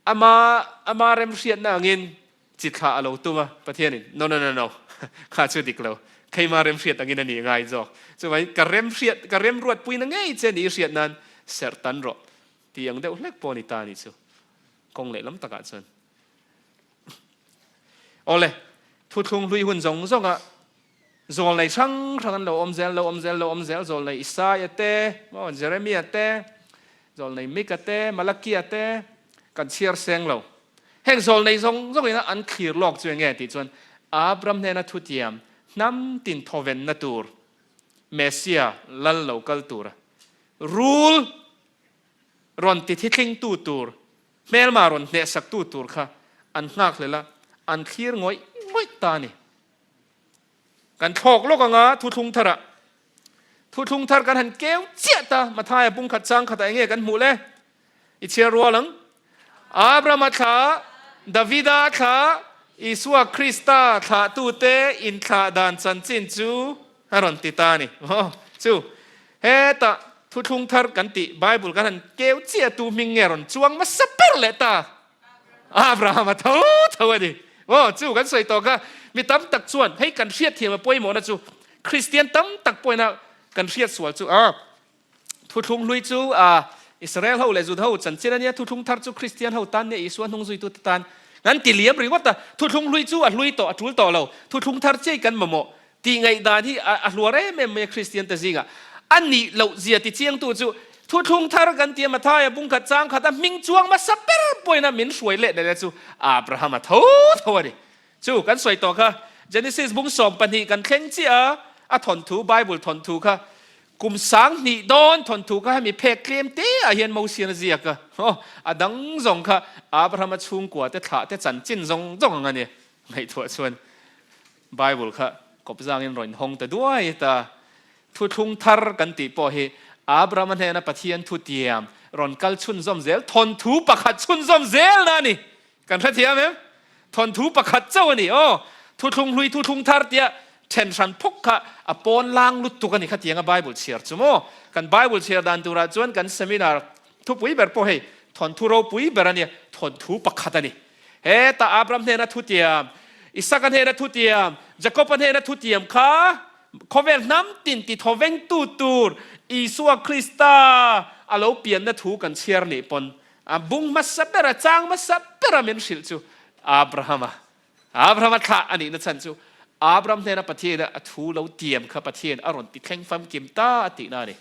ama ama remhriatna angin chi thlah a lo tum a, Pathianin no no no no kha chu dik lo, keima remhriat angin a nih ngai zawk. Chuvangin ka remhriat ka remruatpuina ngei che ni i hriat nan serh tan rawh tih ang deuh hlek pawh a ni ta a nih chu kawng lehlam takah chuan. Awle, thuthlung hlui hun zawng zawnga zawlnei hrang hrang an lo awm zel, lo awm zel, lo awm zel, zawlnei Isaia te, maw, Jeremia te, zawlnei Mika te, Malakia te, kan chhiar seng lo. Heng zawlnei zawng zawng ina an thlir lawk chu enge tih chuan Abraham hnena thutiam hnam tin thawvenna tur Messia lal lo kal tura rul rawn ti thithlingtu tur Hmelma rawn hnehsaktu tur kha an nghakhlel a, an thlir ngawih ngawih ta a ni. Kan thlawk lawk anga thuthlung tharah thuthlung thar kan han keu chiah ta, Mathaia pungkhat chang khatah enge kan hmuh le? I chhiar rual ang. Abrahama thla, Davida thla, Isua Krista thlahtute inthlah dan chanchin chu a rawn ti ta a ni. Aw, chu hetah Thuthlung thar kan tih Bible kan han keu chiah tu hming nge rawn chuang hmasa ber leh ta? Abraham a tho tho a ni. Aw, chu kan sawi tawh kha. Mi tam tak chuan hei kan hriatthiam a pawimawhna chu Kristian tam tak pawhina kan hriat sual chu a thuthlung hlui chu a Israel ho leh Juda ho chanchin a nia, thuthlung thar chu Kristian ho tan nia, Isua hnung zuitute tan kan ti liam ringawt a. Thuthlung hlui chu a hlui tawh, a tul tawh lo. Thuthlung thar chiah hi kan mamawh. Tih ngaihdan hi a hluar em em mai a Kristian te zingah. A nih loh zia ti chiangtu chu thuthlung thar kan ti a Mathaia bungkhat chang khat a hming chuang hmasa ber pawhin a min hruai leh leh chu Abraham a tho tho a ni. Chu kan sawi tawh kha Genesis bung 12 kan thleng chiah a, a thawnthu Bible thawnthu kha kum 2000 dawn thawnthu kha hemi phek tlem te ah hian Mosian a ziak a, a dang zawng kha Abraham a chhungkua te thlah te chanchin zawng zawng ang a ni. Ngaihtuah chuan Bible kha kawp zangin rawn hawng ta duai ta. Thuthlung thar kan tih pawh hi Abrahama hnena Pathian thutiam rawn kal chhunzawm zel, thawnthu pakhat chhunzawm zel na a ni. Kan hrethiam em? Thawnthu pakhat chauh a ni. Aw, thuthlung hlui thuthlung thar tia then hran phawk kha a pawn lang lutuk a ni khatianga Bible chhiar chu maw? Kan Bible chhiar dan turah chuan kan seminar thupui ber pawh hei thawnthu ropui ber a nia, thawnthu pakhat a ni. Heta Abraham hnena thutiam, Isaka hnena thutiam, Jakoba hnena thutiam kha. Khawvel hnam tin ti thawvengtu tur Isua Krista a lo pianna thu kan chhiar nih pawn a bung hmasa bera, chang hmasa bera min hrilh chu Abrahama, Abrahama thlah a nihna chhan chu Abraham hnena Pathian a thu lo tiam kha Pathian a rawn ti thleng famkim ta a tihna a ni.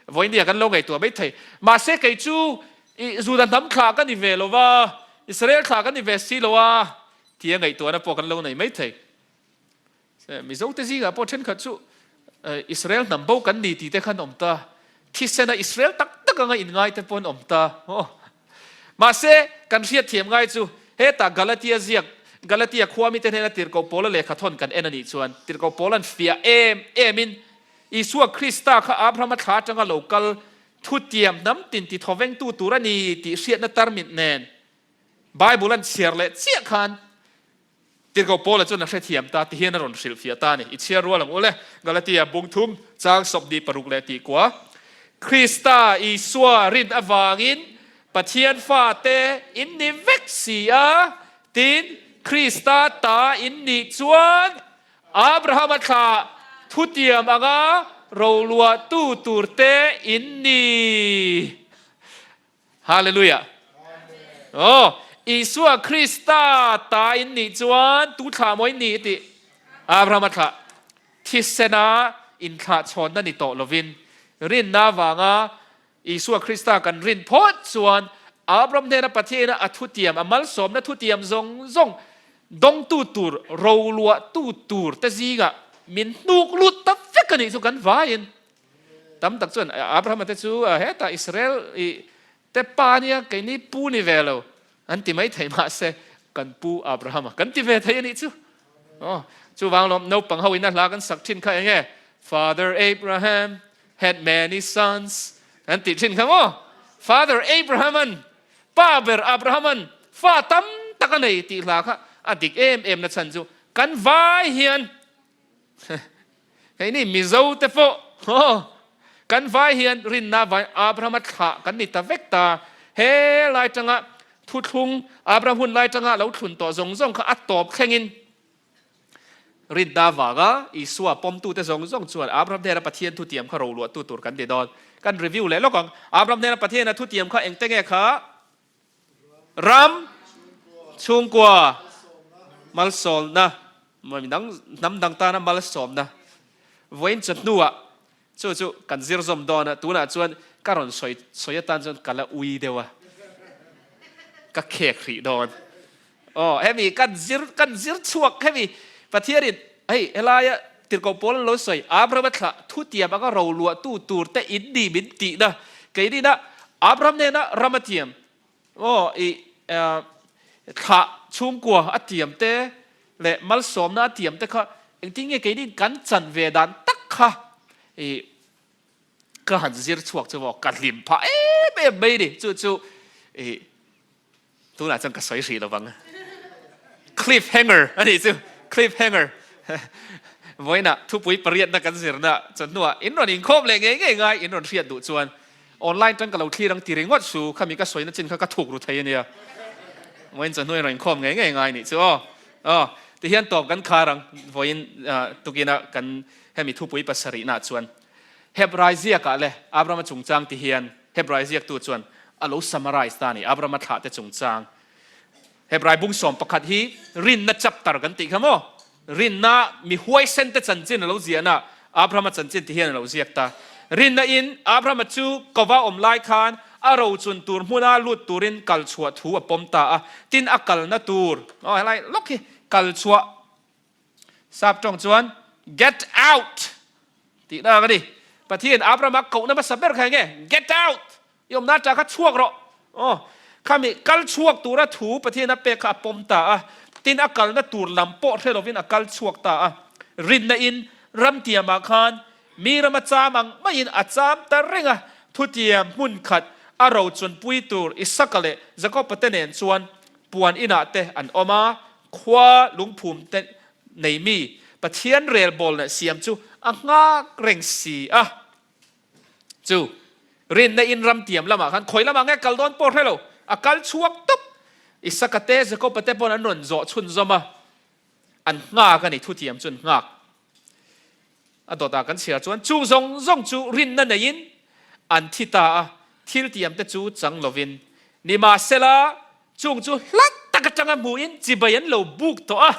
Vawinia kan lo ngaihtuah mai thei. Mahse kei chu i Juda hnam thlah ka ni ve lo va, Israel thlah ka ni ve si lo a tia ngaihtuahna pawh kan lo nei mai thei. Mizo te zingah pawh thenkhat chu Israel hnam bo kan ni tih te khan awm ta. Thisena Israel tak tak anga inngai te pawh an awm ta. Mahse kan hriatthiam ngai chu hetah Galatia ziak Galatia khua mite hnena Tirhkoh Paula lehkha thawn kan en a nih chuan Tirhkoh Paula'n fiah em emin Isua Krista kha Abrahama thla atanga lo kal thutiam hnam tin ti thawvengtu tur a ni tih hriatna tarmit nen Bible an chhiar leh chiah khan Tirhkoh Paula chuan a hrethiam ta ti hian a rawn hrilhfiah ta a ni. I chhiar rual ang u le, Galatia bung thum chang 26 leh tih kua. Krista Isua rin avangin Pathian fate in ni vek si a, tin Krista ta in nih chuan Abrahama thlah thutiam anga roluahtu turte in ni. Hallelujah! Aw, Isua Krista ta in nih chuan tu thlah maw in nih tih Abrahama thlah thisena inthlah chhawnna ni tawh lovin rinna avanga Isua Krista kan rin phawt chuan Abraham hnena Pathian a thutiam, a malsawmna thutiam zawng zawng dawngtu tur, roluahtu tur te zingah min hnuk lut ta vek a nih chu kan vaiin. Tam tak chuan Abrahama te chu hetah Israel i te pa nia keini pu ni ve lo an ti mai thei mahse kan pu Abrahama kan ti ve thei a nih chu. Aw chuvang lawm naupang ho in a hla kan sak thin kha enge Father Abraham had many sons an tih thin kha maw? Father Abraham-an pa ber Abraham-an fa tam tak a nei tih hla kha a dik em em na chhan chu kan vai hian Keini Mizo te pawh aw kan vai hian rinna vai Abraham a thlah kan ni ta vek ta. He lai tanga thuthlung Abraham hun lai tanga lo thlun tawh zawng zawng kha a tawp thlengin rinna vanga Isua pawmtute zawng zawng chuan Abraham hnena Pathian thutiam kha roluahtu tur kan ni dawn. Kan review leh lawk ang. Abraham hnena Pathiana thutiam kha engte nge kha? Ram, chhungkua, malsawmna, midang hnam dang tana malsawmna vawiin chawhnuah chu chu kan zir zawm dawn a, tunah chuan ka rawn sawi sawi atan chuan ka la ui deuh a, ka khek hrih dawn. Aw hemi kan zir kan zir chhuak hemi Pathianin hei helaia tirhkoh pawl an lo sawi Abraham a thlah thutiam anga roluahtu tur te in ni min tihna keinina Abraham nena ram a tiam aw i thlah chhungkua a tiam te leh malsawmna a tiam te kha engtin nge keinin kan chan ve dan tak kha i ka han zir chhuak chu maw ka hlim phah em em mai ni chu chu i Tunah chuan ka sawi hrih lovang. Cliff hanger a nih chu. Cliff hanger. Vawiinah thupui pariatna kan zirna chuan hnuah in rawn inkhawm leh ngei ngei ngai in rawn hriat duh chuan online tan ka lo thlir ang ti ringawt su khami ka sawina chin kha ka thuk ru thei a nia. Vawiin chuan hnuah in rawn inkhawm ngei ngei ngai nih chu aw. Aw tihian tawp kan khar ang vawiin tukina kan hemi thupui pasarihnaah chuan Hebrai ziakah leh Abrahama chungchang ti hian Hebrai ziaktu chuan a lo summarize ta a ni, Abrahama thlahte chungchang. Hebrai bung 11 hi rinna chapter kan tih kha maw? Rinna mi huaisente chanchin a lo ziahna Abrahama chanchin ti hian a lo ziak ta. Rinna in Abrahama chu kova awm lai khan a rochun tur hmuna lut turin kal chhuah thu a pawm ta a, tin a kalna tur, aw helai lawk hi kal chhuah Sap tawng chuan get out tih na ang a ni. Pathian Abraham-a kohna hmasa ber kha enge? Get out! I awmna atang kha chhuak rawh. Aw, khami kal chhuak tura thu Pathian a pek kha a pawm ta a. Tin, a kalna tur lam pawh hre lovin a kal chhuak ta a. Rinna in ramtiamah khan mi rama cham ang maiin a cham ta reng a. Thutiam hmun khat a rochunpui tur Isaka leh Jakoba te nen chuan puan inah te an awm a. Khua lungphum te nei mi Pathian relbawl leh siam chu a nghak reng si a. Chu rinna in ram tiam lamah khan khawi lamah nge kal dawn pawh hre lo, a kal chhuak tawp. Isaka te, Jakoba te pawn an rawn zawh chhunzawm a, an nghak a ni, thutiam chu an nghak. A dawtah kan chhiar chuan chung zawng zawng chu rinna neiin an thi ta a, thil tiamte chu chang lovin nimahsela chung chu hla tak atanga hmuhin chibai an lo buk tawh a.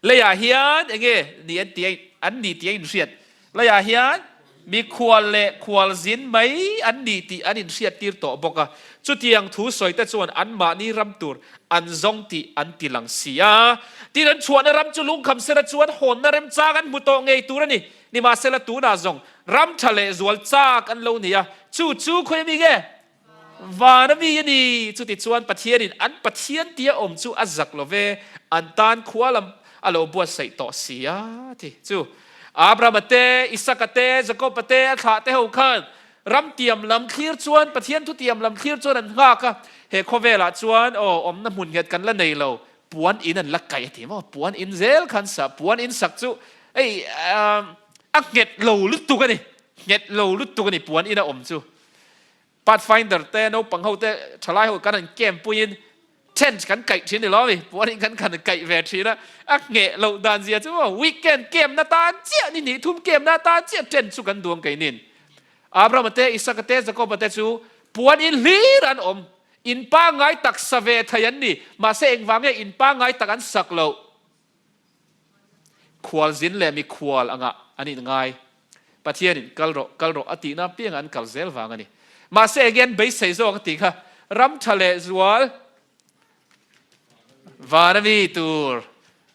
Leiah hian enge ni an ti an ni tih a inhriat. Leiah hian mikhual leh khualzin mai an ni tih an inhriattir tawh bawk a. Chutiang thu sawite chuan anmahni ram tur an zawng tih an ti lang si a. Tin, an chhuahna ram chu lungkham sela chuan hawnna remchang an hmu tawh ngei tur a ni. Nimahsela tunah zawng ram tha leh zual chak an lo ni a. Chu chu khawi ami nge? Van a mi a ni. Chutichuan Pathianin an Pathian tia awm chu a zak lo ve, an tan khua lam a lo buatsaih tawh si a ti. Chu Abrahama te, Isaka te, Jakoba te, a thlah te ho khan ram tiam lam thlir chuan, Pathian thu tiam lam thlir chuan an nghak a. He khawvelah chuan aw awmna hmun nghet kan la nei lo, puan in an la kaih a ti maw? Puan in zel khan sa, puan in sak chu hei a nghet lo lutuk a ni, nghet lo lutuk a ni puan in a awm chu. Pathfinder te, naupang ho te, thalai ho kan han camp puiin tent kan kaih thin ni lo mi, puanin kan kan kaih ve thin a, a ngheh loh dan zia chu maw weekend camp na tan chiah ni hnih thum camp na tan chiah tent chu kan duang keinin. Abrahama te, Isaka te, Jakoba te chu puan in hlir an awm, in pangngai tak sa ve thei an ni, mahse engvang nge in pangngai tak an sak loh? Khualzin leh mikhual angah an inngai. Pathianin kal rawh, kal rawh a tihna apiangah an kal zel vang a ni. Mahse enge an beisei zawk a tih kha, ram tha leh zual vana mi tur,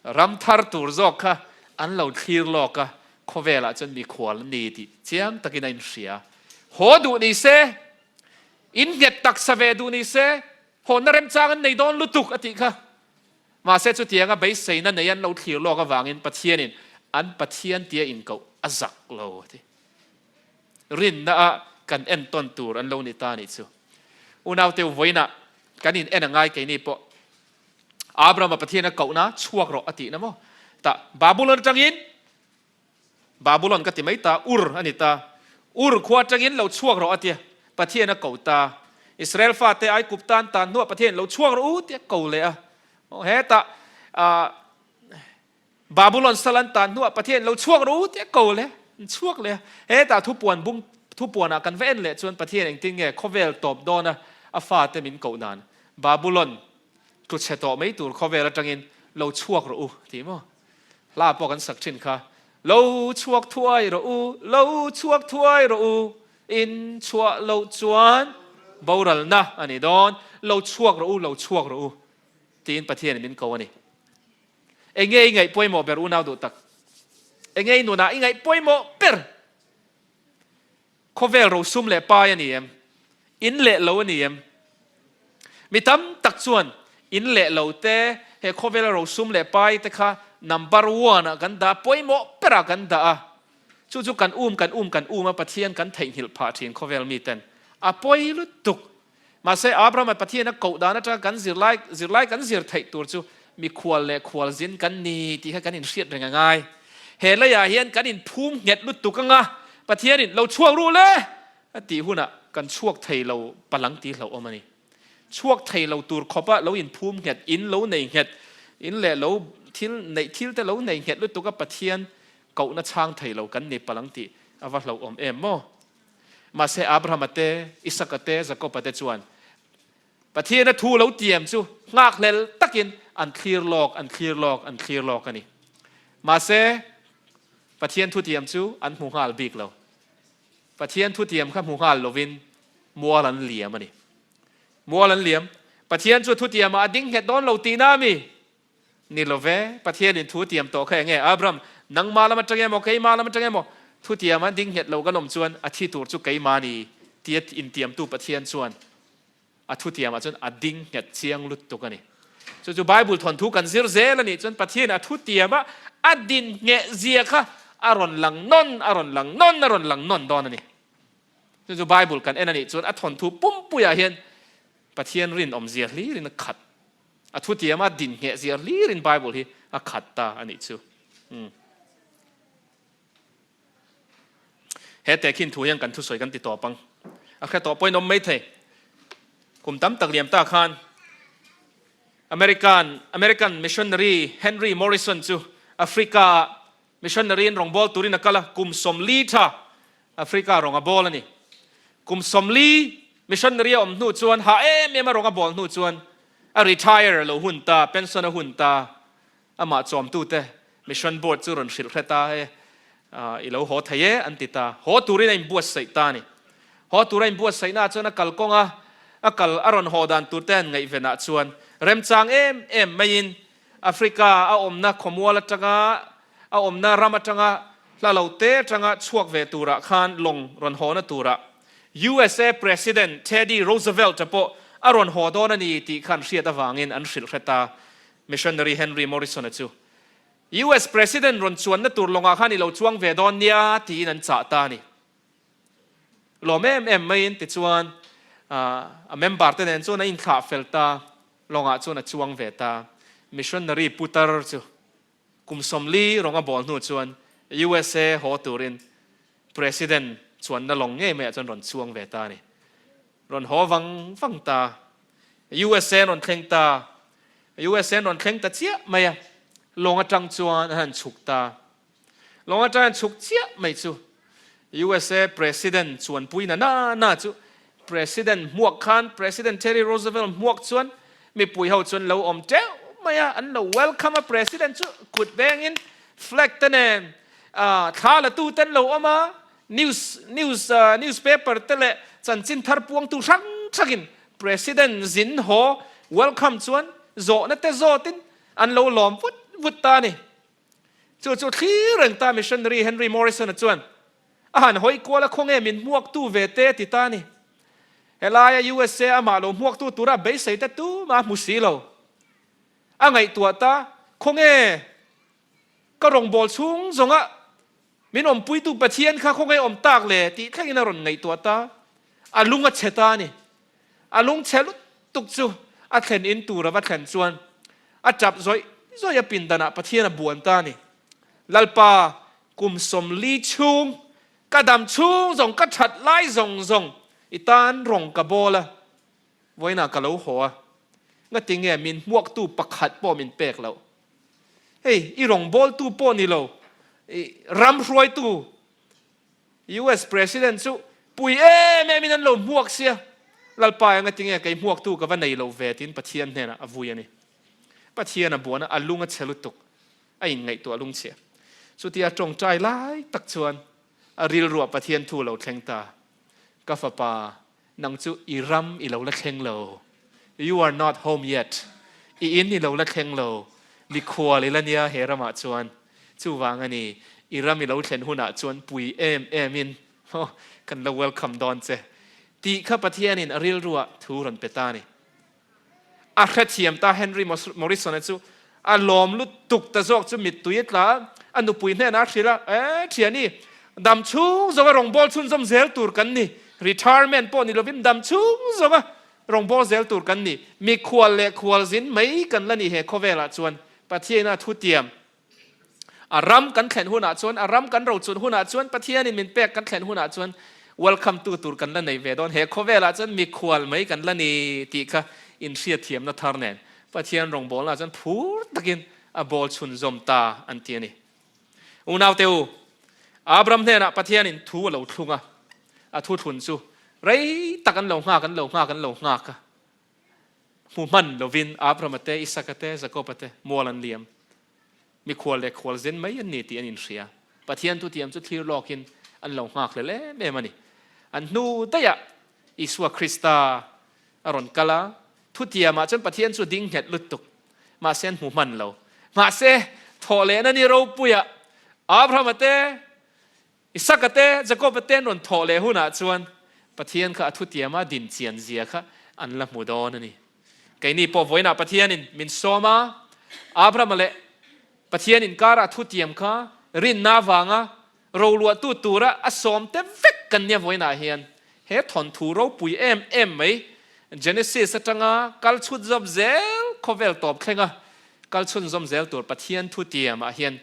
ram thar tur zawk kha an lo thlir lawk a, khawvelah chuan mikhual an ni tih chiang takin a inhria. Haw duh ni se, innghet taksa ve duh ni se, hawnna remchang an nei dawn lutuk a tih kha. Mahse chutianga beiseina nei an lo thlir lawk avangin Pathianin an Pathian tia inkoh a zak lo a ti. Rinna a kan entawn tur an lo ni ta nih chu. Unaute vawiinah kan in en a ngai keini pawh Abrahama Pathian a kohna chhuak rawh a tihna maw? Tah Babulon atangin Babulon ka ti mai ta, Ur a ni ta. Ur khua atangin lo chhuak rawh a tia, Pathian a ko ta. Israel fate Aigupta an tan hnuah Pathian lo chhuak rawh u tia ko leh a. Hetah Babulon sal an tan hnuah Pathian lo chhuak rawh u tia ko leh a, an chhuak leh a. Hetah thupuan bung thupuanah kan va en leh chuan Pathian engtin nge khawvel tawp dawna a fate min koh dan Babulon tluchhe tawh mai tur khawvel atangin lo chhuak rawh u tih maw? Hla pawh kan sak thin kha, Lo chhuak thuai rawh u, lo chhuak thuai rawh u, in chhuah loh chuan boralna a ni dawn, lo chhuak rawh u, lo chhuak rawh u, tiin Pathianin min ko a ni. Enge i ngaih pawimawh ber unau duh tak? Enge i nunah i ngaih pawimawh ber? Khawvel rosum leh pai a ni em? In leh lo a ni em? Mi tam tak chuan in leh lo te, he khawvela rosum leh pai te kha number one ah kan dah a, pawimawh berah kan dah a. Chu chu kan um, kan um, kan um a, Pathian kan theihnghilh phah thin khawvel miten. A pawi lutuk. Mahse, Abrahama Pathian a koh dan atanga kan zirlai zirlai kan zir theih tur chu mikhual leh khualzin kan ni tih kha kan inhriat reng a ngai. He leiah hian kan inphum nghet lutuk anga Pathianin lo chhuak ruh le a tih hunah kan chhuak thei lo palang tih hlauhawm a ni. Chhuak thei lo tur khawpa lo inphum nghet, in lo nei nghet, in leh lo thil neih thil te lo nei nghet lutuk a Pathian kohna chhang thei lo kan ni palang tih a va hlauhawm em maw? Mahse Abrahama te, Isaka te, Jakoba te chuan Pathiana thu lo tiam chu nghakhlel takin an thlir lawk, an thlir lawk, an thlir lawk a ni. Mahse Pathian thu tiam chu an hmu nghal bik lo. Pathian thu tiam kha hmu nghal lovin mual an liam a ni. Mual an liam. Pathian chu thu tiamah a ding nghet dawn lo tihna a mi? Ni lo ve, Pathianin thu tiam tawh kha enge? Abram, nangmah lam atang emaw, keimah lam atang emaw, thu tiama ding nghet lo kan awm chuan a thi tur chu keimah ni tia intiamtu Pathian chuan a thu tiamah chuan a ding nghet chiang lutuk a ni. Chu chu Bible thawnthu kan zir zel a nih chuan Pathian a thu tiama a din ngheh zia kha a rawn lang nawn, a rawn lang nawn, a rawn lang nawn dawn a ni. Chu chu Bible kan en a nih chuan a thawnthu pumpuiah hian Pathian rinawmzia hlirin a khat. A thutiam a din ngheh zia hlirin Bible hi a khat ta a nih chu. Umm. He tehkhin thu hian kan thusawi kan ti tawp ang. A hre tawh pawhin awm mai thei. Kum tam tak liam ta khan American American missionary Henry Morrison chu Africa ah. Missionary in rawngbâwl turin a kal a, kum 40 tha Africa rawng a bâwl a ni. Kum 40 missionary a awm hnu chuan hah em em a rawng a bâwl hnu chuan a retire a lo hun ta, pension a hun ta. Amah chawmtute Mission Board chu rawn hrilh hre ta e, i lo haw thei e an ti ta. Haw turin a inbuatsaih ta a ni. Haw tura inbuatsaihnaah chuan a kalkawng a, a kal a rawn haw dan turte han ngaihvenah chuan remchang em em maiin Africa a awmna khawmual atanga a awmna ram atanga hla lo te atanga chhuak ve turah khan lawng rawn hawna turah USA President Teddy Roosevelt-a pawh a rawn haw dawn a ni tih khan hriat avangin an hrilh hre ta. Missionary Henry Morrison-a chu US President rawn chuanna tur lawngah khan i lo chuang ve dawn nia tiin an chah ta a ni. Lawm em em maiin tichuan a member te nen chuan a inthlah fel ta, lawngah chuan a chuang ve ta. Missionary putar chu kum 40 rawng a bawl hnu chuan USA haw turin President chuanna lawng ngei maiah chuan rawn chuang ve ta a ni. Rawn haw vang vang ta. USA an rawn thleng ta. USA an rawn thleng ta chiah mai a. Lawng atang chuan an han chhuk ta. Lawng atang an chhuk chiah mai chu USA President chuanpui na na na chu President hmuak khan President Teddy Roosevelt hmuak chuan mipui ho chuan lo awm teuh mai a, an lo welcome a President chu kut vengin flag te nen thla la tu ten lo awm a, News news newspaper te leh chanchin thar puangtu hrang hrangin President zin haw welcome chuan zawhna te zawtin an lo lawm vut vut ta a ni. Chu chu thlir reng ta Missionary Henry Morrison-a chuan a han hawi kual a khawnge min hmuaktu ve te ti ta a ni. Helaia USA amah lo hmuaktu tura beisei te tumah a hmu si lo. A ngaihtuah ta, khawnge ka rawngbâwl chhung zawnga Min awmpuitu Pathian kha khawngaih awm tak le tih thlengin a rawn ngaihtuah ta. A lung a chhe ta a ni. A lung chhe lutuk chu a thlen in tur a va thlen chuan a tap zawih zawih a pindanah Pathian a buan ta a ni. Lalpa, kum 40 chhung ka dam chhung zawng ka that lai zawng zawng i tan rawng ka bawl a, vawiinah ka lo haw a, ngatinge min hmuaktu pakhat pawh min pek loh? Hei, i rawngbawltu pawh ni lo, i ram hruaitu US President chu pui em em in an lo hmuak sia. Lalpa enga tinge kei hmuaktu ka va nei lo ve tiin Pathian hnenah a vui a ni. Pathian a buan a, a lung a chhe lutuk, a inngaihtuah lungchhia. Chutia tawngtai lai tak chuan a rilruah Pathian thu lo thleng ta, Ka fapa, Nang chu i ram i lo la thleng lo. You are not home yet. I in i lo la thleng lo. Mikhual i la nia he ramah chuan. Chuvang a ni, i ram i lo thlen hunah chuan pui em em in kan lo welcome dawn che. Tih kha Pathianin a rilruah thu rawn pe ta a ni. A hrethiam ta Henry Morrison-a chu a lawm lutuk ta zawk chu mittui a tla a, a nupui hnenah a hrilh a, E thiani, dam chhung zawnga rawngbâwl chhunzawm zel tur kan ni, retirement pawh ni lovin dam chhung zawnga rawngbâwl zel tur kan ni, mikhual leh khualzin mai kan la ni he khawvelah chuan Pathiaina thutiam A ram kan thlen hunah chuan, a ram kan rochun hunah chuan, Pathianin min pek kan thlen hunah chuan welcome tu tur kan la nei ve dawn. He khawvelah chuan mikhual mai kan la ni tih kha inhriatthiamna thar nen Pathian rawngbawlnaah chuan phur takin a bawl chhunzawm ta an ti a ni. Unaute u, Abraham hnenah Pathianin thu a lo thlung a, a thuthlun chu rei tak an lo nghak, an lo nghak, an lo nghak a. Hmu hman lovin Abrahama te, Isaka te, Jakoba te mual an liam. Mikhual leh khualzin mai an ni tih an inhria. Pathian thutiam chu thlir lawkin an lo nghakhlel em em a ni. An hnu daihah Isua Krista a rawn kal a, thutiamah chuan Pathian chu ding nghet lutuk. Mahse an hmu hman lo. Mahse, thawhlehna ni ropuiah Abrahama te, Isaka te, Jakoba te an rawn thawh leh hunah chuan Pathian kha a thutiama din chian zia kha an la hmu dawn a ni. Keini pawh vawiinah Pathianin min sawm a, Abrahama leh Pathian inkara a thutiam kha rinna avanga roluahtu tura a sawm te vek kan nia vawiinah hian he thawnthu ropui em em mai Genesis atanga kal chhut zawm zel khawvel tawp thlenga kal chhunzawm zel tur Pathian thutiamah hian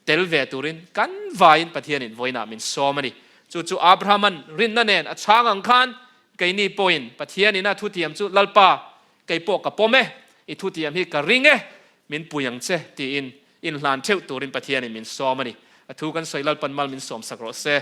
Tel ve turin kan vaiin Pathianin vawiinah min sawm a ni. Chu chu Abrahama'n rinna nen a chhang ang khan keini pawhin Pathianin a thutiam chu Lalpa, kei pawh ka pawm e, i thutiam hi ka ring e, min pui ang che tiin inhlan theuh turin Pathianin min sawm a ni. A thu kan sawi Lalpan mal min sawm sak rawh se.